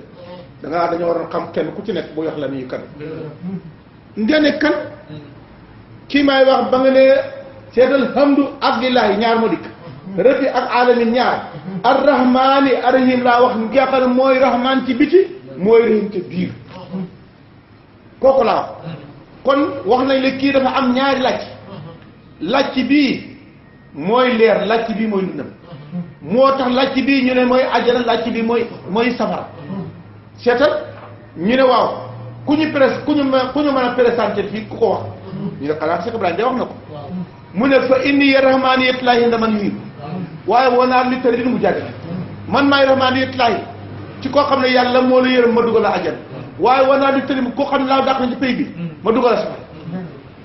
de dañoo waroon xam kenn ku ci nekk bu wax làmmiñu kan ndene kan kii may wax ba nga ne seetal hamdu abdillahi ñaar moo dikk rabbi ak alamin ñaar arrahmaani arrahim laa wax nga mooy rahmaan ci biti mooy rahim ci biir kooku laa wax kon wax nañ la kii dafa am ñaari làcc bii mooy leer làcc bii mooy lëndëm moo tax làcc bii ñu ne mooy àjjana làcc bii mooy safara seetal ñu ne waaw ku ñu mën a présenté fii ku ko wax ñu ne xalaat Cheikh Ibrahima de wax na ko mu ne fa inni rahmaaniyat laahi inda man yuhib waaye wanaar li tëri mu jàgg man maay rahmaaniyat laahi ci koo xam ne yàlla moo la yërëm ma dugal a àjjana waaye wanaar li tëri koo xam ne laa dàq na ci pays bi ma dugal a safara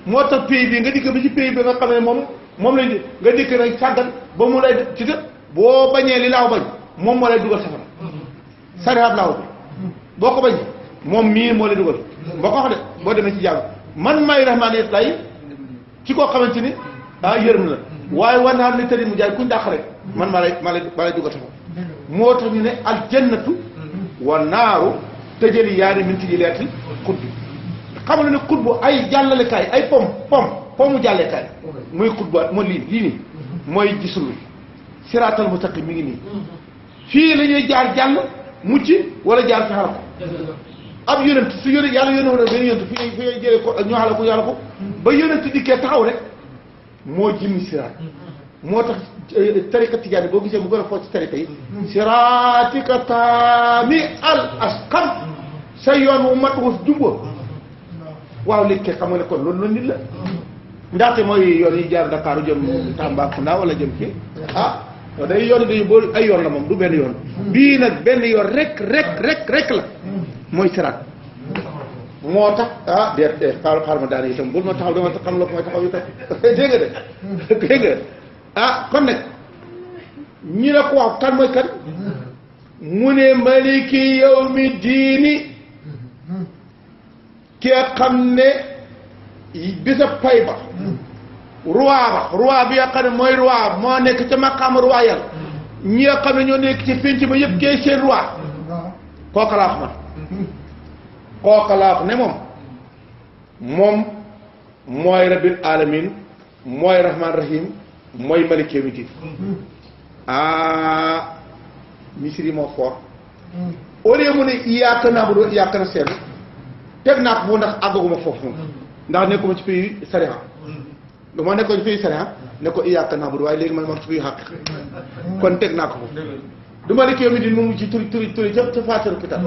moo tax pays bi nga dikk bi ci pays bi nga xam ne moom lañ nga dikk nag sàggan ba mu lay ci dë boo bañee li laaw bañ moom moo lay dugal safara sariab laaw bi boo ko bañ moom mii moo lay dugal boo ko wax de boo demee ci jàmm man maay rahmaaniyat laahi ci koo xamante ni yërëm la waaye war naa li tëri mu jaay kuñ dàq rek man maa lay dugal safara moo tax ñu ne aljannatu wa naaru tëjali yaani min ci leetil xutbi xam nga ne xutbu ay jàllalekaay ay pomu jàllekaay muy xutbu moo lii nii mooy gisul siraatal mustaqim mi ngi nii fii la ñuy jaar jàll mucc wala jaar fi xala ko ab yonent su yónent yàlla yónent woon benn yonent fi ngay jëlee ko ñoo xala ko yàlla ko ba yonent dikkee taxaw rek moo jëmmi siraat moo tax tariqa tijaani boo gisee mu gën a foo ci tariqa yi siraatika taami al asqam sa yoon wu mat wu jubba waaw léegi kay xam nga ne kon loolu la nit la ndaxte mooy yoon yi jaar Dakar jëm Tambacounda wala jëm fii day yoon dañu bool ay yoon la moom du benn yoon bii nag benn yoon rek la mooy siraat moo tax déet xaar ma daane itam bul ma taxaw dama xam la ko may taxaw yu tax dégg nga kon nag ñi la ko wax kan mooy kan mu ne maliki yawmi diini ki nga xam ne bisa pay ba roi bi nga xam ne mooy roi moo nekk ca maqaama roi yàlla ñi nga xam ne ñoo nekk ci pénc ba yëpp kay seen roi kooka laa wax man kooka laa wax ne moom mooy rabbil alamin mooy rahman rahim mooy malik yawmi diin misiri moo fort au lieu mu ne iyyaka na'budu wa iyyaka nasta'iin teg naa ko foofu ndax àggaguma foofu moom ndax nekkuma ci pays sariya lu ma nekkoon ci pays sariya ne ko iyyaka na'budu waaye léegi man ma ci pays xàq kon teg naa ko foofu du malik yawmi diin moom ci turi ca faatiru kitaab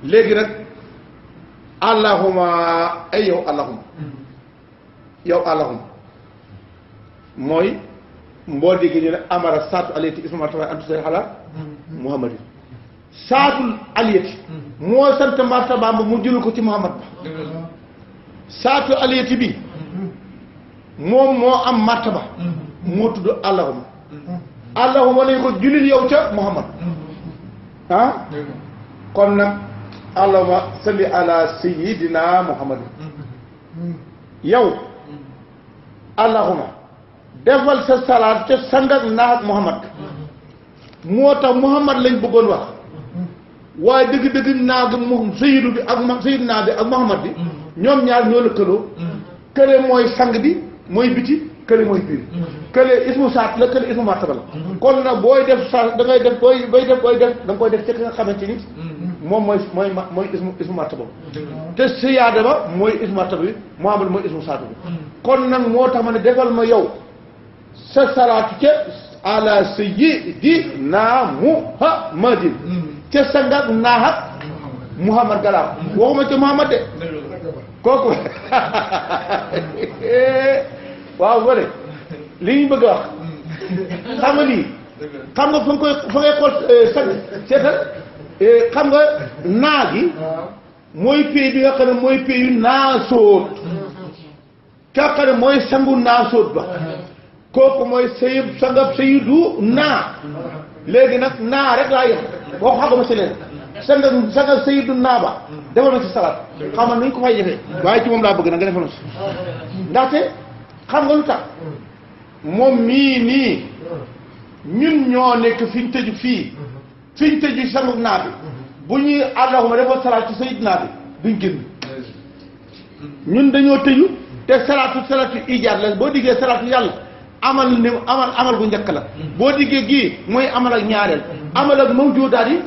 léegi nag allahuma ay yow allahuma mooy mboo dégg ñu ne amara saatu aliyati isma martaba antu say xalaat muhammadin saatul aliyati moo sant martaba ba mu jëlu ko ci muhammad ba saatu aliyati bi moom moo am martaba moo tudd allahuma lañ ko julil yow ca muhammad kon nag allahuma salli ala sayyidina muhammad yow allahuma defal sa salaat ca sangak naak muhammad moo tax muhammad lañ bëggoon wax waaye dëgg-dëgg naag mu sayyidu bi ak sayyidina bi ak muhammad bi ñoom ñaar ñoo lëkkaloo kële mooy sang bi mooy biti kële mooy biir kële ismu saat la kële ismu martaba la kon nag booy def sa da ngay def booy def da nga koy def ci nga xamante ni moom mooy ismu martaba te siyaada ba mooy ismu martaba bi muhammad mooy ismu saat bi kon nag moo tax ma ne defal ma yow sa salaatu ca ala sayyidina muhammadin ca sangak naaxak muhammad galaa waxuma ca muhammad de kooku waaw ba de li ñu bëgg a wax xam nga lii xam nga fa ngay xool seetal xam nga naa gi mooy pays bi nga xam ne mooy pays yu naa sóot ka xam ne mooy sangu naa sóot ba kooku mooy sangab sayidu naa léegi nag naa rek laa yem boo xagama si leen sangal Sayyiduna Ba defal ma si salaat xam nga nuñ ko fay defee waaye ci moom laa bëgg na nga defal ma si ndaxte xam nga lu tax moom mii nii ñun ñoo nekk fi ñu tëju fii fi ñu tëju sangu naa bi bu ñuy allahuma defal salaat ci Sayyiduna bi duñ génn ñun dañoo tëju te salaatu ijaat la boo diggee salaatu yàlla amal bu njëkk la boo diggee gii mooy amal ak ñaareel amal ak mawjuudaat yi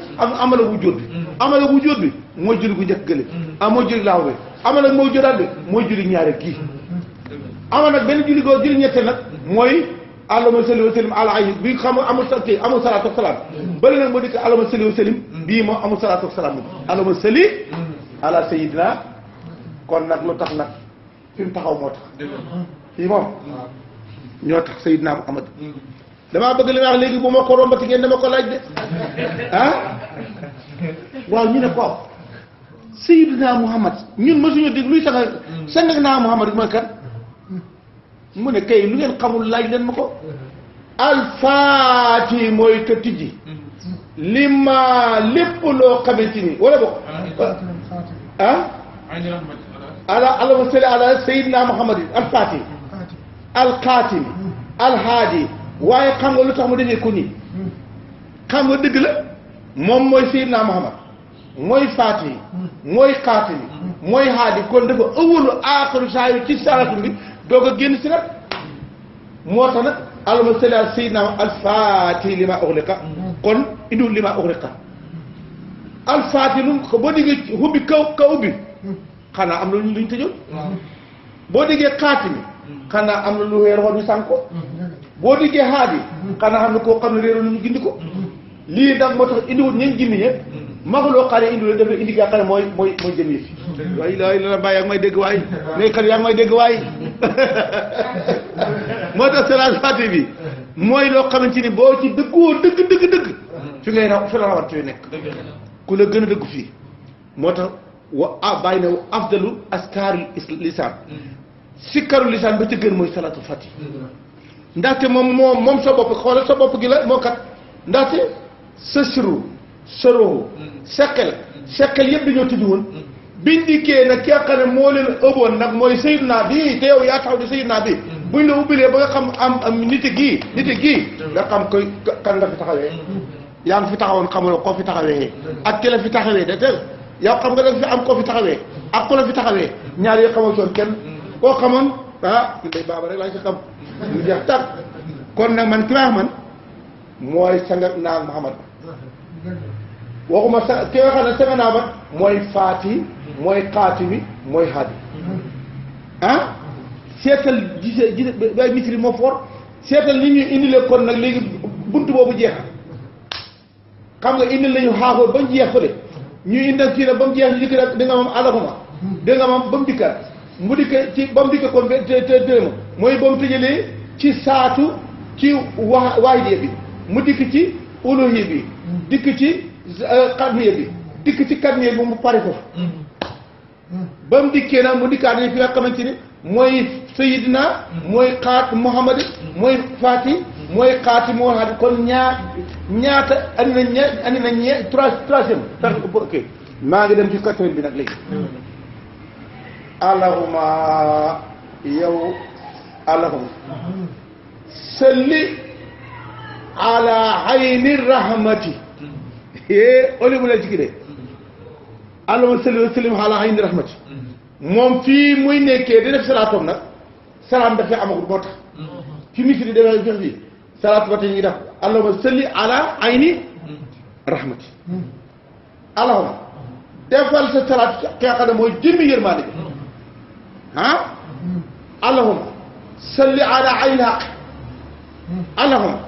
amal ak wujjóot bi amal ak wujjóot bi mooy julli gu njëkk gële mooy julli laaw bi amal ak mawjuudaat bi mooy julli ñaareel gii amal nag benn julli goo julli ñetteel nag mooy allahumma salli wa sallim ala ayni bi xam amul salaatu wa salaam bëri nag moo dikk allahumma salli wa sallim bii moom amul salaatu wa salaam allahumma salli ala sayyidina kon nag lu tax nag fi mu taxaw moo tax fii moom ñoo tax Seydina Muhammad damaa bëgg li ma wax léegi bu ma ko rombati ngeen dama ko laaj de waaw ñu ne ko Seydina Muhammad ñun mësuñu dégg luy sanga naa Muhammad mooy kan mu ne kay lu ngeen xamul laaj leen ma ko alfaati mooy ka tijji li ma lépp loo xamante ni wala bokk allahumma salli ala Seydina Muhammadin alfaati alxaatimi alhaadi waaye xam nga lu tax mu defee ko nii xam nga dëgg la moom mooy Seydina Muhammad mooy faati mooy xaatimi mooy haadi kon dafa ëwalu aaxiru saa yu ci salatu bi doog a génn si nag moo tax nag allahumma salli ala Seydina alfaati lima uxliqa kon indiwul lima uxliqa alfaati lu ko boo déggee hubbi kaw ubbi xanaa am na luñ tëjoon boo déggee xaatimi xanaa am na lu weer woon ñu sànq ko boo diggee haadi xanaa xam ne koo xam ne réeroon nañu gindi ko lii nag moo tax indiwut ñeen gindi ñëpp magaloo xaane indiwul dafa indi gaa xam ne mooy jëm yi fi waaye la bàyyi yaa ngi may dégg waay néykat yaa ngi may dégg waay moo tax salaat faati bi mooy loo xamante ni boo ci dëggoo dëgg fi ngay raw fi la rawante yu nekk ku la gën a dëggu fii moo tax bàyyi na afdalu askaarul lisaan sikkaru lisaan ba ca gën mooy salaatu fati ndaxte moom sa bopp xoolal sa bopp gi la moo kat ndaxte sa sorohu seqel yëpp dañoo tëju woon biñ dikkee nag ki nga xam ne moo leen ëbboon nag mooy Seydina bi te yow yaa taxaw di Seydina bi buñ la ubbilee ba nga xam am nite gii nga xam koy kan nga fi taxawee yaa ngi fi taxawoon xamuloo koo fi taxawee ak ki la fi taxawee de teg yow xam nga da fi am koo fi taxawee ak ku la fi taxawee ñaar yoo xamoo soon kenn koo xamoon day baaba rek laa ci xam mu jeex tàkk kon nag man ki ma wax man mooy sanga naa Muhammad waxuma sa ki nga xam ne sanga naa ba mooy faati mooy xaatimi mooy haadi seetal gise bay misri moo foor seetal li ñuy indile kon nag léegi bunt boobu jeex xam nga indil nañu xaaxoor ba mu jeex fële ñu indal kii nag ba mu jeex ñu dikk nag di nga moom alakuma di nga moom ba mu dikkaat mu dikk ci ba mu dikk kon te mooy ba mu tëjalee ci saatu ci waahidiya bi mu dikk ci uluhiyya bi dikk ci xadmiya bi dikk ci kadmiya bi mu pare foofu ba mu dikkee nag mu dikkaat ni fi nga xamante ni mooy sayidina mooy xaat muhammad mooy faati mooy xaati moo haadi kon ñaata andi na troisième ok maa ngi dem ci quatrième bi nag léegi allahumma yow allahumma salli ala ayni rahmati oli mu la jigi de allahumma salli wa sallim ala ayni rahmati moom fii muy nekkee di def salaatoom nag salaam dafay amagul moo tax fi misri dafay jox fii salaatu ba tey ñu ngi def allahumma salli ala ayni rahmati allahumma defal sa salaat ki nga xam ne mooy jëmmi yërmaande bi allahumma salli ala ayni haq allahumma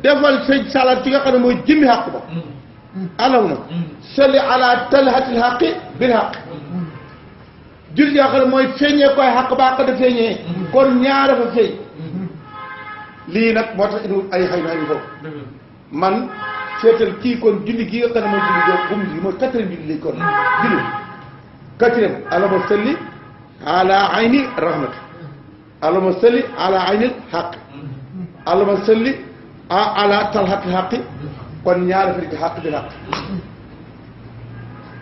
defal sa salaat ki nga xam ne mooy jëmmi xaq ba allahumma salli ala talhatil haqi bil haq jul yoo xam ne mooy feeñee koy xaq ba xaq da feeñee kon ñaara fa feeñ lii nag moo tax indiwul ay xëy na ay foofu man seetal kii kon julli gi nga xam ne mooy julli boobu bu mu julli mooy quatrième julli lañ kon julli quatrième allahumma salli ala ayni rahmati allahumma salli ala ayni xaq allahumma salli ala talhati xaqi kon ñaara fa di xaq bi xaq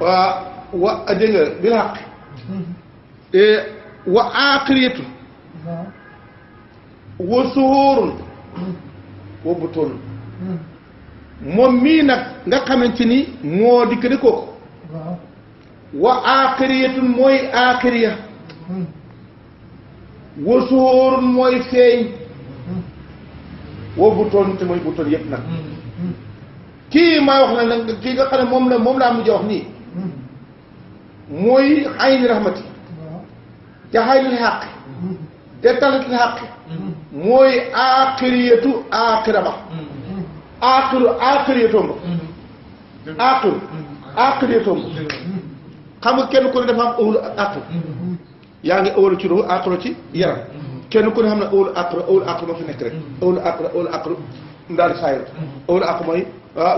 wa dégg nga bil xaq wa aaxiriyatu wa suhurun wa butoon moom mii nag nga xamante ni moo dikk di kooku wa aaxiriyatun mooy aaxiriya wa suhurun mooy feeñ wa butoon te mooy butoon yëpp nag kii maa wax na nag kii nga xam ne moom laa mujj wax nii mooy ayni rahmati te xaynil xaq te talatil xaq mooy aaxiriyatu aaxira ba aaxiriyatoom ba aaxiriyatoom ba xam nga kenn ku ne dafa am ëwlu aaxir yaa ngi ëwlu ci ruux aaxiro ci yaram kenn ku ne xam ne ëwlu aaxir moo fi nekk rek ëwlu aaxir daal di saayir ëwlu aaxir mooy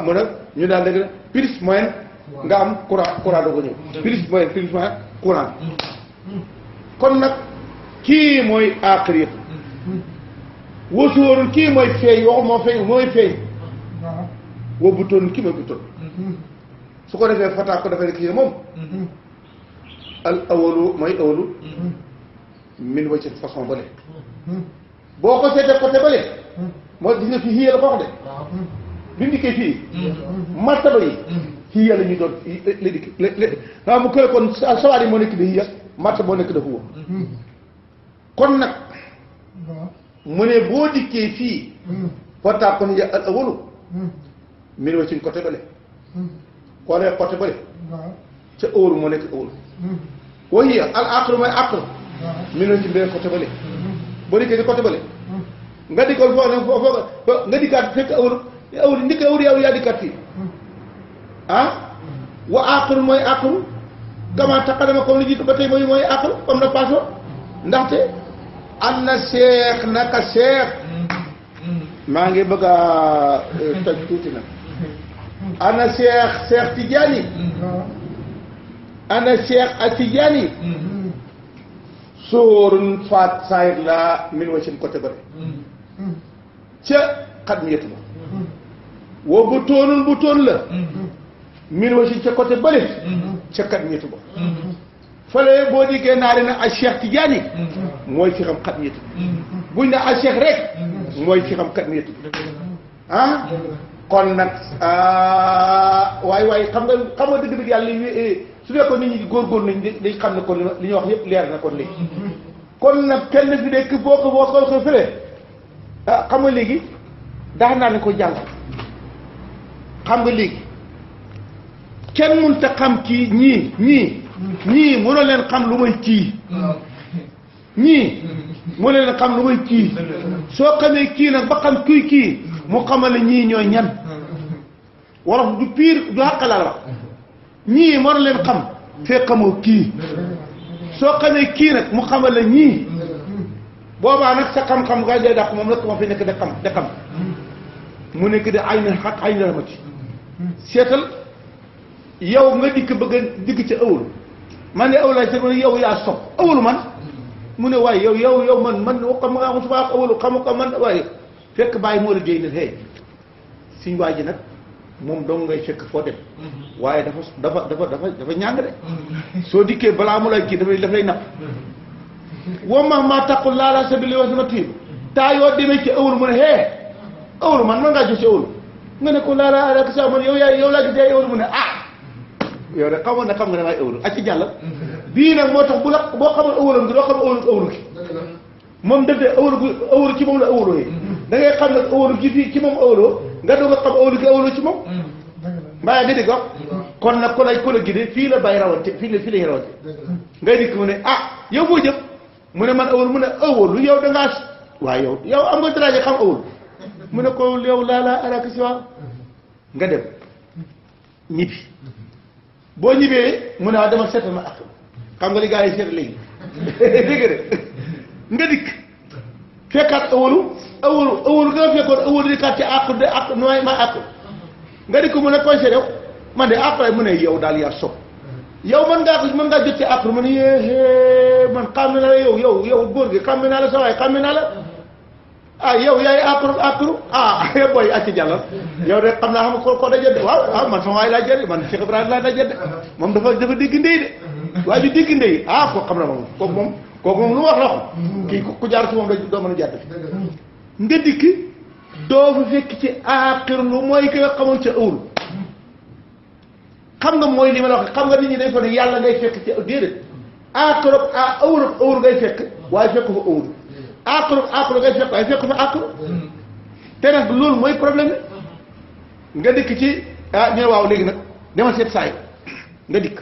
mu ne ñu daal léegi plus moyen nga am courant doo ko ñëw plus moyen courant kon nag kii mooy aaxir yëpp wasóorul kii mooy feeñ waxu moo feeñ mooy feeñ woo butoon kii mooy butoon su ko defee fataa ko dafay kii moom al awalu mooy awalu min wa ci façon bële boo ko seetee côté bële moo gis nga fii xii la ko wax de bi mu dikkee fii martaba yi xii la ñuy doon la dikk la mu kële kon sawaar yi moo nekk di xii martaba moo nekk da huwa kon nag mu ne boo dikkee fii fataa kon ya al awalu min wa ci côté bële xoolee côté bële ca awalu moo nekk awalu wa hiya al aqlu mooy aqlu min wa ci beneen côté bële boo dikkee ci côté bële nga dikkoon foo nga dikkaat fekk awalu ndikk awalu yaa dikkaat fii wa aqlu mooy aqlu kama taqadama comme li jiitu ba tey mooy aqlu comme na paasoo ndaxte am na seex naka seex maa ngi bëgg a toj tuuti nag ana seex Tijaani ana seex a Tijaani sóorun faat saayir la min wa seen côté bëri ca xat mi yetu ba woo bu toon la min wa seen ca côté bëri ca xat mi yetu ba fële boo diggee naari na a seex Tijaani mooy fi xam xat mi yetu buñ ne a seex rek mooy fi xam xat mi yetu kon nag waaye xam nga dëgg-dëgg yàlla su fekkoon nit ñi góorgóorlu nañ dañ xam ne kon li ñuy wax yëpp leer na kon léegi kon nag kenn fi nekk boo ko fële xam nga léegi daa naa ne ko jàng xam nga léegi kenn mënut a xam kii ñii mënoo leen xam lu may kii ñii mënoo leen xam lu may kii soo xamee kii nag ba xam kuy kii mu xamal ne ñii ñooy ñan wolof du piir du xàq la wax ñii mënoo leen xam fee xamoo kii soo xamee kii nag mu xamal ne ñii boobaa nag sa xam-xam nga day dàq moom nag moo fi nekk de xam mu nekk de ay na xaq ay na ramati seetal yow nga dikk bëgg a digg ci ëwlu man ne ëwlaay se man yow yaa sopp ëwlu man mu ne waaye yow man xam nga am suba ëwlu xamu ko man waaye fekk bàyyi moo la déy nag hey suñ waa ji nag moom dong ngay fekk foo dem waaye dafa ñàng de soo dikkee balaa mu lay kii dafay napp woo maa taqul laalaa sabili wa sama tiib taa yoo demee ci ëwlu mu ne hey ëwlu man ngaa jox ci ëwlu nga ne ko laalaa rek sa man yow laa gis yaay ëwlu mu ne yow de xamoon na xam nga ne maay ëwlu ak ci jàll bii nag moo tax boo xamal ëwlam gi doo xam ëwlu ki moom def de ëwlu ci moom la ëwloo yi da ngay xam nag ëwlu gi fii ci moom ëwloo nga doog a xam ëwlu gi ëwloo ci moom mbaa nga dégg wax kon nag ku la gi de fii la bàyyi rawante fii lay rawante ngay dikk mu ne yow boo jëm mu ne man ëwlu mu ne ëwlu yow da ngaa waaye yow am nga daraja xam ëwlu mu ne ko yow laa araka si waaw nga dem ñibbi boo ñibbee mu ne dama seetal ma ak xam nga li gars yi seetal léegi dégg de nga dikk fekkaat ëwlu nga fekkoon ëwlu dikkaat ci àq de àq nooy ma àq nga dikk mu ne koy seet yow man de après mu ne yow daal yaa sob yow mën ngaa jot ci àq mu ne yéexee man xàmme naa la yow góor gi xàmme naa la sa waay xàmme naa la ah yow yaay akru boy acci jàllal yow de xam naa xam ko daje de waaw man sama waay laa jël man Cheikh Ibrahima laa daje de moom dafa dégg ndey de waa ju dégg ndey ko xam na moom kooku moom lu wax la ko kii ku jaar ci moom doo mën a jàdd nga dikk doo fa fekk ci aaxir lu mooy ki nga xamoon ca ëwul xam nga mooy li ma la wax xam nga nit ñi dañ ko ne yàlla ngay fekk ci déedéet aaxir ëwul ngay fekk waaye fekk fa ëwul aaxir ngay fekk waaye fekk fa aaxir te nag loolu mooy problème bi nga dikk ci ñu ne waaw léegi nag demal seet saay nga dikk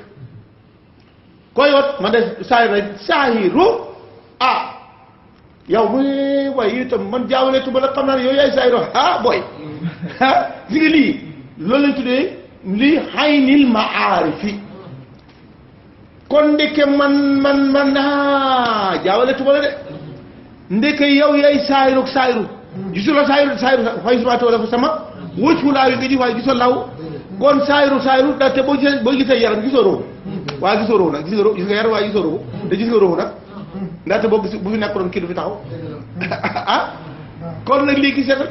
koy wot man de saahiru yow muy way itam man jaawaleetu ba la xam naa ne yow yaay saahiru booy si nga lii loolu lañ tuddee lii xaynil maarifi kon ndeke man jaawaleetu ba la de ndeke yow yaay saahiru gisuloo saahiru fay subaate wala fa sama wëccu laaw yi nga ji waaye gisoo law kon saahiru da te boo gisee yaram gisoo róobu waaye gisoo róobu nag gis nga yaram waaye gisoo róobu te gis nga róobu nag ndaxte boo gis bu fi nekkoon kii du fi taxaw kon nag léegi seetal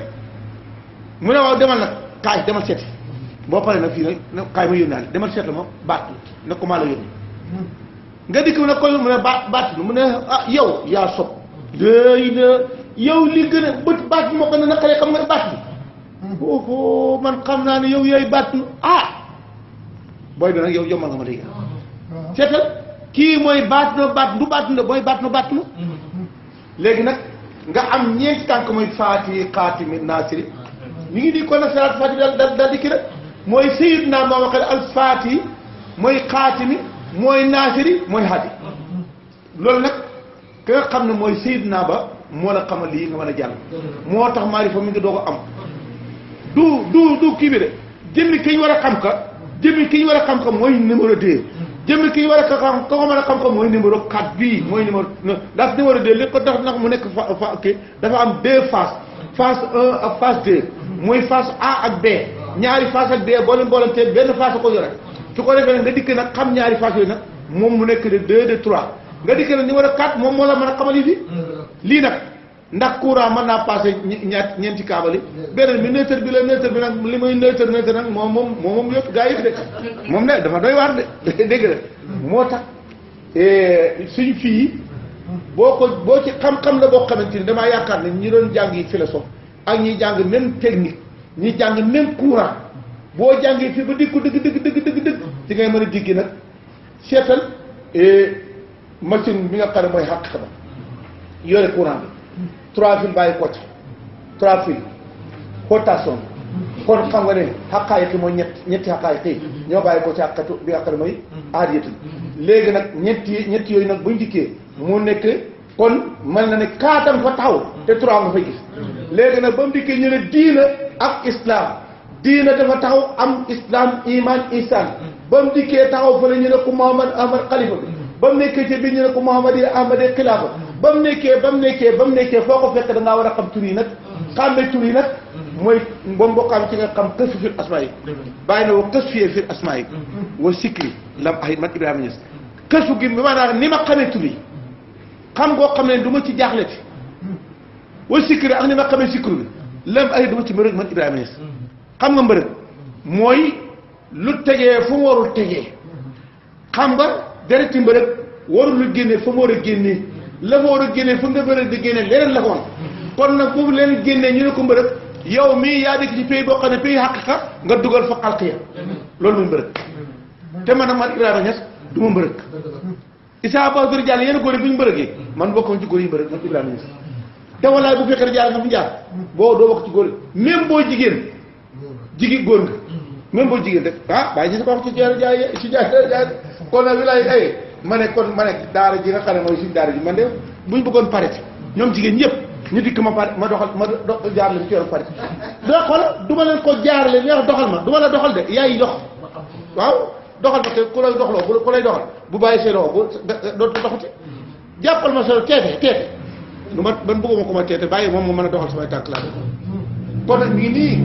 mu ne waaw demal nag kaay demal seeti boo paree nag fii nag kaay ma yónnaale demal seet la ma baat ne ko maa la yónni nga dikk mu ne koy mu ne baat mu ne yow yaa sob léegi na yow li gën a bët baat bi moo gën a naqaree xam nga baat bi oho man xam naa ne yow yaay baat booy bi nag yow yombal nga ma léegi seetal kii mooy baat na mooy baat na léegi nag nga am ñeenti tànk mooy faati xaatimi naasiri ñu ngi di kon nag salaat faati daal di kii rek mooy sayyidna maa waxee al faati mooy xaatimi mooy naasiri mooy haadi loolu nag ka nga xam ne mooy sayyidna ba moo la xamal lii nga mën a jàll moo tax maarifa mi ngi doog a am du kii bi de jëmmi ki ñu war a xam ka mooy numéro 2 jëmmi ki ñu war a xam ko mën a xam ka mooy numéro 4 bii mooy numéro ndax numéro 2 lépp ko tax nag mu nekk kii dafa am 2 phases phase 1 ak phase 2 mooy phase A ak B ñaari phase ak B boo leen boolantee benn phase ko yore su ko defee nag nga dikk nag xam ñaari phase yooyu nag moom mu nekk de 2 de 3 nga dikk nag numéro 4 moom moo la mën a xamal yi fi lii nag ndax courant mën naa passé ñeenti kaabali beneen bi neutre bi la neutre bi nag li muy neutre nag moom yëpp gaa yëpp de moom ne dafa doy waar de dégg nga moo tax suñu fii boo ci xam-xam la boo xamante ni damaa yaakaar ne ñi doon jàng yi philosophe ak ñi jàng même technique ñi jàng même courant boo jàngee fii ba dikku dëgg ci ngay mën a diggi nag seetal machine bi nga xam ne mooy xàq ba yore courant bi 3 fil bàyyi ko ci 3 fil rotation kon xam nga ne xaqaay ki mooy ñetti xaqaay xëy ñoo bàyyi ko ci xaqatu bi nga xam ne mooy aadiyatu léegi nag ñetti yooyu nag buñ dikkee mu nekk kon mel na ne kaatam fa taxaw te 3 nga fay gis léegi nag ba mu dikkee ñu ne diina ak islam diina dafa taxaw am islam iman ihsan ba mu dikkee taxaw fa la ñu ne ko Muhammad Ahmad xalifa bi ba mu nekkee ci biir ñu ne ko Muhammad Ahmad xilaafa ba mu nekkee foo ko fekk da ngaa war a xam tur yi nag xàmme tur yi nag mooy ba mbokkaam ci nga xam kësu fil asmaa yi bàyyi na wa kës fiyee fil asmaa yi wa sikri lam ahit man Ibrahima Niass kësu gi bi maanaam ni ma xamee tur yi xam ngoo xam ne du ma ci jaaxleti wa sikri ak ni ma xamee sikru bi lam ahit du ma ci mbërëg man Ibrahima Niass xam nga mbërëg mooy lu tegee fu mu warul tegee xam nga dereti mbërëg warul lu génnee fa mu war a génnee la ma war a génnee fu nga mbërëg di génnee leneen la ko woon kon nag foofu leen génnee ñu ne ko mbërëg yow mii yaa dëkk ci pays boo xam ne pays xaqiqa nga dugal fa xalqiya loolu muy mbërëg te man Ibrahima Niass du ma mbërëg Issa Ba Bari Diallo yenn góor yi bu ñu mbërëgee man bokkoon ci góor yi mbërëg man Ibrahima Niass te wallaay bu fekkee jaar nga fi jaar boo doo bokk ci góor yi même boo jigéen góor nga même boo jigéen rek bàyyi ci sa wax ci jaay kon nag wilaay ay ma ne daara ji nga xam ne mooy suñu daara ji man de buñ bëggoon parité ñoom jigéen ñëpp ñu dikk ma pare ma doxal ma jaar leen ci yoon parité doo xool du ma leen ko jaarale neex doxal ma du ma la doxal de yaay dox waaw doxal ma te ku lay doxloo ku lay doxal bu bàyyi see doxal dootu doxati jàppal ma sa teete lu ma man bëgguma ko ma teete bàyyi moom mën a doxal samay tànk laa kon nag mi ngi nii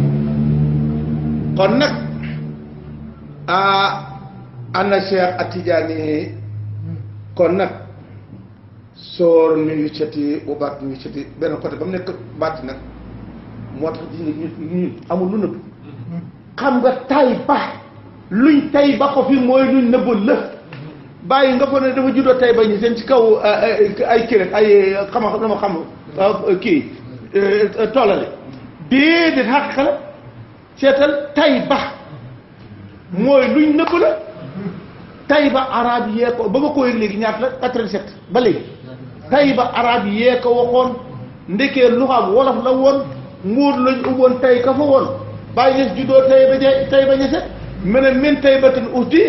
kon nag ana Cheikh Atijaani kon nag soor mi ngi ceti bu baat mi ngi ceti benn côté ba mu nekk baat nag moo tax gis nga ñun amul lu nëbb xam nga tay ba luñ tay ba ko fi mooy luñ nëbbul la bàyyi nga fa ne dafa juddoo tay ba ñu seen ci kaw ay kii rek ay dama xam kii tollale déedéet xàq la seetal tay ba mooy luñ nëbb la tay ba arab yee ko ba nga ko yëg léegi ñaata la 87 ba léegi tay ba arab yee ko waxoon ndekee lu xam wolof la woon muur lañ ubboon tay ka fa woon bàyyi ñes juddoo tay ba ñese mene min tay ba ten uti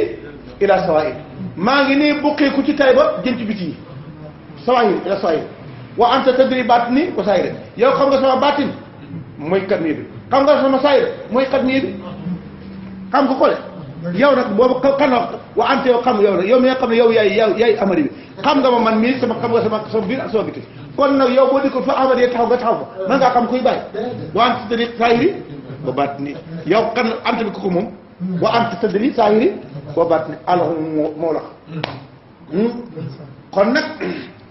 ila sawaïd maa ngi nii bokkeeku ci tay ba jëm ci biti yi sawaïd ila sawaïd wa anta tadri batini wa saayir yow xam nga sama batin mooy kat nii bi xam nga sama saayir mooy kat nii bi xam nga ko le yow nag boobu kan wax wa ante yow xam yow nag yow mi nga xam ne yow yaay amari bi xam nga ma man mii sama xam nga sama biir ak sama biti kon nag yow boo di ko fa amari yee taxaw nga taxaw fa man ngaa xam kuy bàyyi wa ante tadri saayiri ba baat ni yow kan ante bi ko moom wa ante tadri saayiri ba baat ni alors moo la kon nag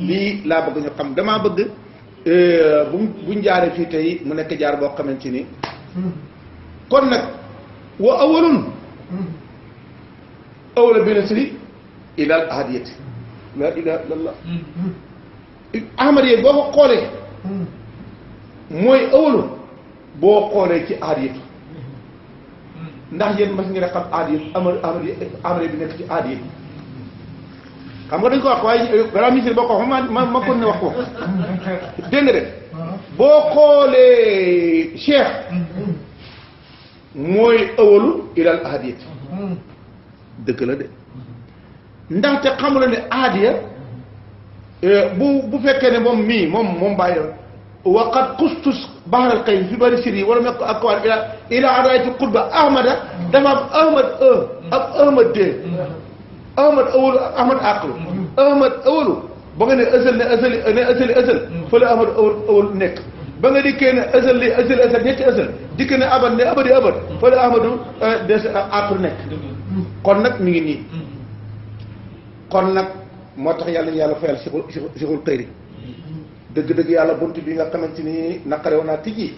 lii laa bëgg ñu xam damaa bëgg buñ jaaree fii tey mu nekk jaar boo xamante ni kon nag wa awalun awala bi nasri ilal ahadiyati la ilaha illallah ahmadiyya boo ko xoolee mooy awalu boo xoolee ci ahadiyatu ndax yéen mas ngeen a xam ahadiyatu ahmadiyya bi nekk ci ahadiyatu xam nga dañ ko wax waaye balaa ministre boo ko wax ma kon ne wax ko dégg nga de boo xoolee cheikh mooy awalu ilal ahadiyati dëgg la de ndaxte xamula ne ahadiya bu fekkee ne moom mii moom bàyyi waqat xustus baxaral xëy fi bari sir yi wala mekk ak kawaan ila adayati xutba ahmada dafa am ahmad ak ahmad de ahmad awalu ahmad aqlu ahmad awalu ba nga ne ësal fële ahmad awalu nekk ba nga dikkee ne ësal li ësal ñetti ësal dikkee ne abad ne abadi abad fële ahmadu des aqlu nekk kon nag mi ngi nii kon nag moo tax yàlla ñu yàlla fayal sixul xëyri dëgg-dëgg yàlla bunt bi nga xamante ni naqarew naa tijji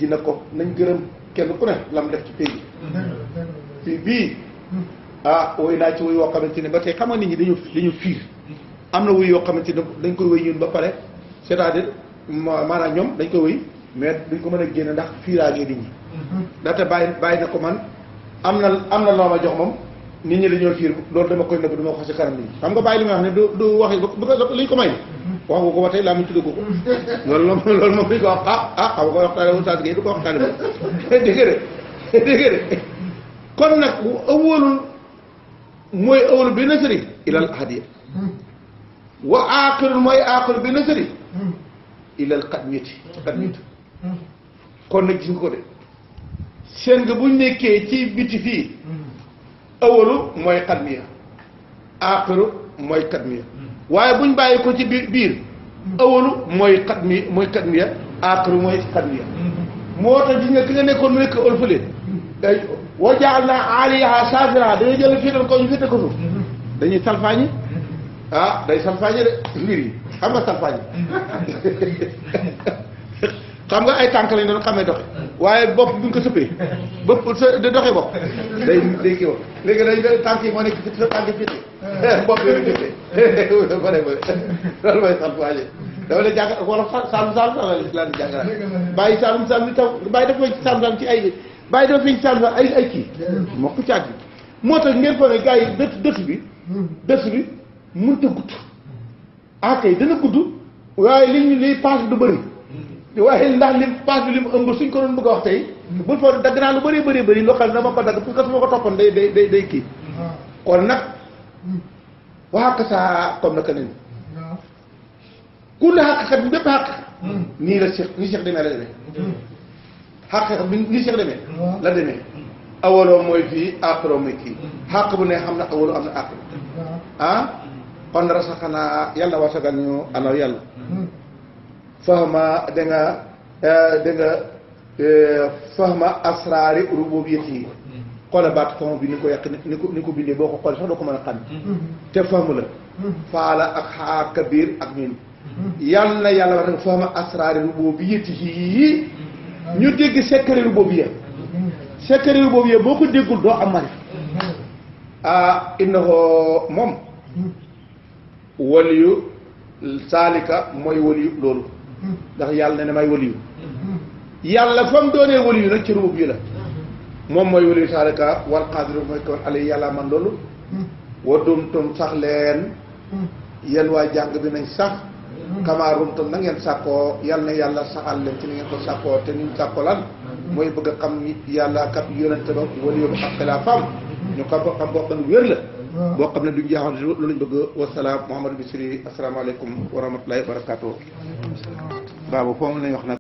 na ko nañ gërëm kenn ku ne lam def ci pays bi fii bii woy naa ci woy yoo xamante ni ba tey xam nga nit ñi dañu fiir am na woy yoo xamante ni dañ koy woy ñun ba pare c'est-à-dire maanaam ñoom dañ koy woy mais duñ ko mën a génne ndax fiiraagee nit ñi ndaxte bàyyi na ko man am na loo ma jox moom nit ñi dañoo fiir loolu dama koy nëbb duma ko ci kanam nit ñi xam nga bàyyi li nga wax ne du waxi bu ko liñ ko may wax nga ko ba tey laa mu tudd ko loolu moom duñ ko wax xam nga ko waxtaane Oustaz Gueye du ko waxtaane moom dégg de kon nag bu awalul mooy awal bi nasari ilal ahadiya wa aaxirul mooy aaxir bi nasari ilal xadmiyati kon nag gis nga ko de seen nga buñ nekkee ci biti fii awalu mooy xadmiya aaxiru mooy xadmiya waaye buñ bàyyi ko ci biir awalu mooy xadmiya aaxiru mooy xadmiya moo tax gis nga ki nga nekkoon mu nekk ëlfale wa jaal naa aaliyaha saafira dañuy jël féetal ko ñu féete ko suuf dañuy salfaañi day salfaañi de mbir yi xam nga salfaañi xam nga ay tànk lañ doon xamee doxe waaye bopp bu ñu ko sëppee bopp sa de doxee bopp day kii wax léegi dañ tànk yi moo nekk sa tànk féete bopp yooyu féete bare loolu mooy salfaañi dafa la jàng wala saalum la islam di jàngalaat bàyyi saalum li taw bàyyi dafa ci saalum ci ay bàyyi dafa fiñ saalum ay kii moo ko caag bi moo tax ngeen fa ne gars yi dëtt bi mënut a gudd kay dana gudd waaye li paas bi du bëri waaye ndax paas bi li mu ëmb suñ ko doon bëgg a wax tey bul fa dagg naa lu bëri loo xam ne dama ko dagg parce que su ma ko toppoon day kii kon nag waxaka saa comme naka nen ku la xaqiqat bi bépp xaqiqa nii la Cheikh demee la demee xaqiqa bi nii Cheikh demee la demee awaloo mooy fii aaxiroo mooy kii xaq bu ne xam na awaloo am na aaxir kon rasaxanaa yàlla wasagal ñu anaw yàlla fahma da nga fahma asraari rububiyyati yi xoolal baatu fahma bi ni ko yàq ni ko bindee boo ko xoolee sax doo ko mën a xam te fahmu la faala ak xaa kabir ak ñun yàlla na yàlla wax nag fahma asraari rububiyyatihi ñu dégg secret rububiyya secret rububiyya boo ko déggul doo am marif innahu moom waliyu saalika mooy waliyu loolu ndax yàlla ne may waliyu yàlla fa mu doonee waliyu nag ci rububiyya la moom mooy waliyu saalika wal qaadiru mooy kawan alay yàlla man loolu wa dumtum sax leen yéen waa jàng bi nañ sax kamaa rumtum na ngeen sàkkoo yal na yàlla saxal leen ci ni ngeen ko sàkkoo te niñ sàkkoo lan mooy bëgg a xam yàlla kat yonente ba wala yóbbu ak xilaafam ñu xam ko xam boo xam ne wér la boo xam ne duñ jaaxal loolu lañ bëgg wasalaam Mouhamadou Bichri asalaamaaleykum wa rahmatulahi wa barakatuh baabu foofu lañ wax nag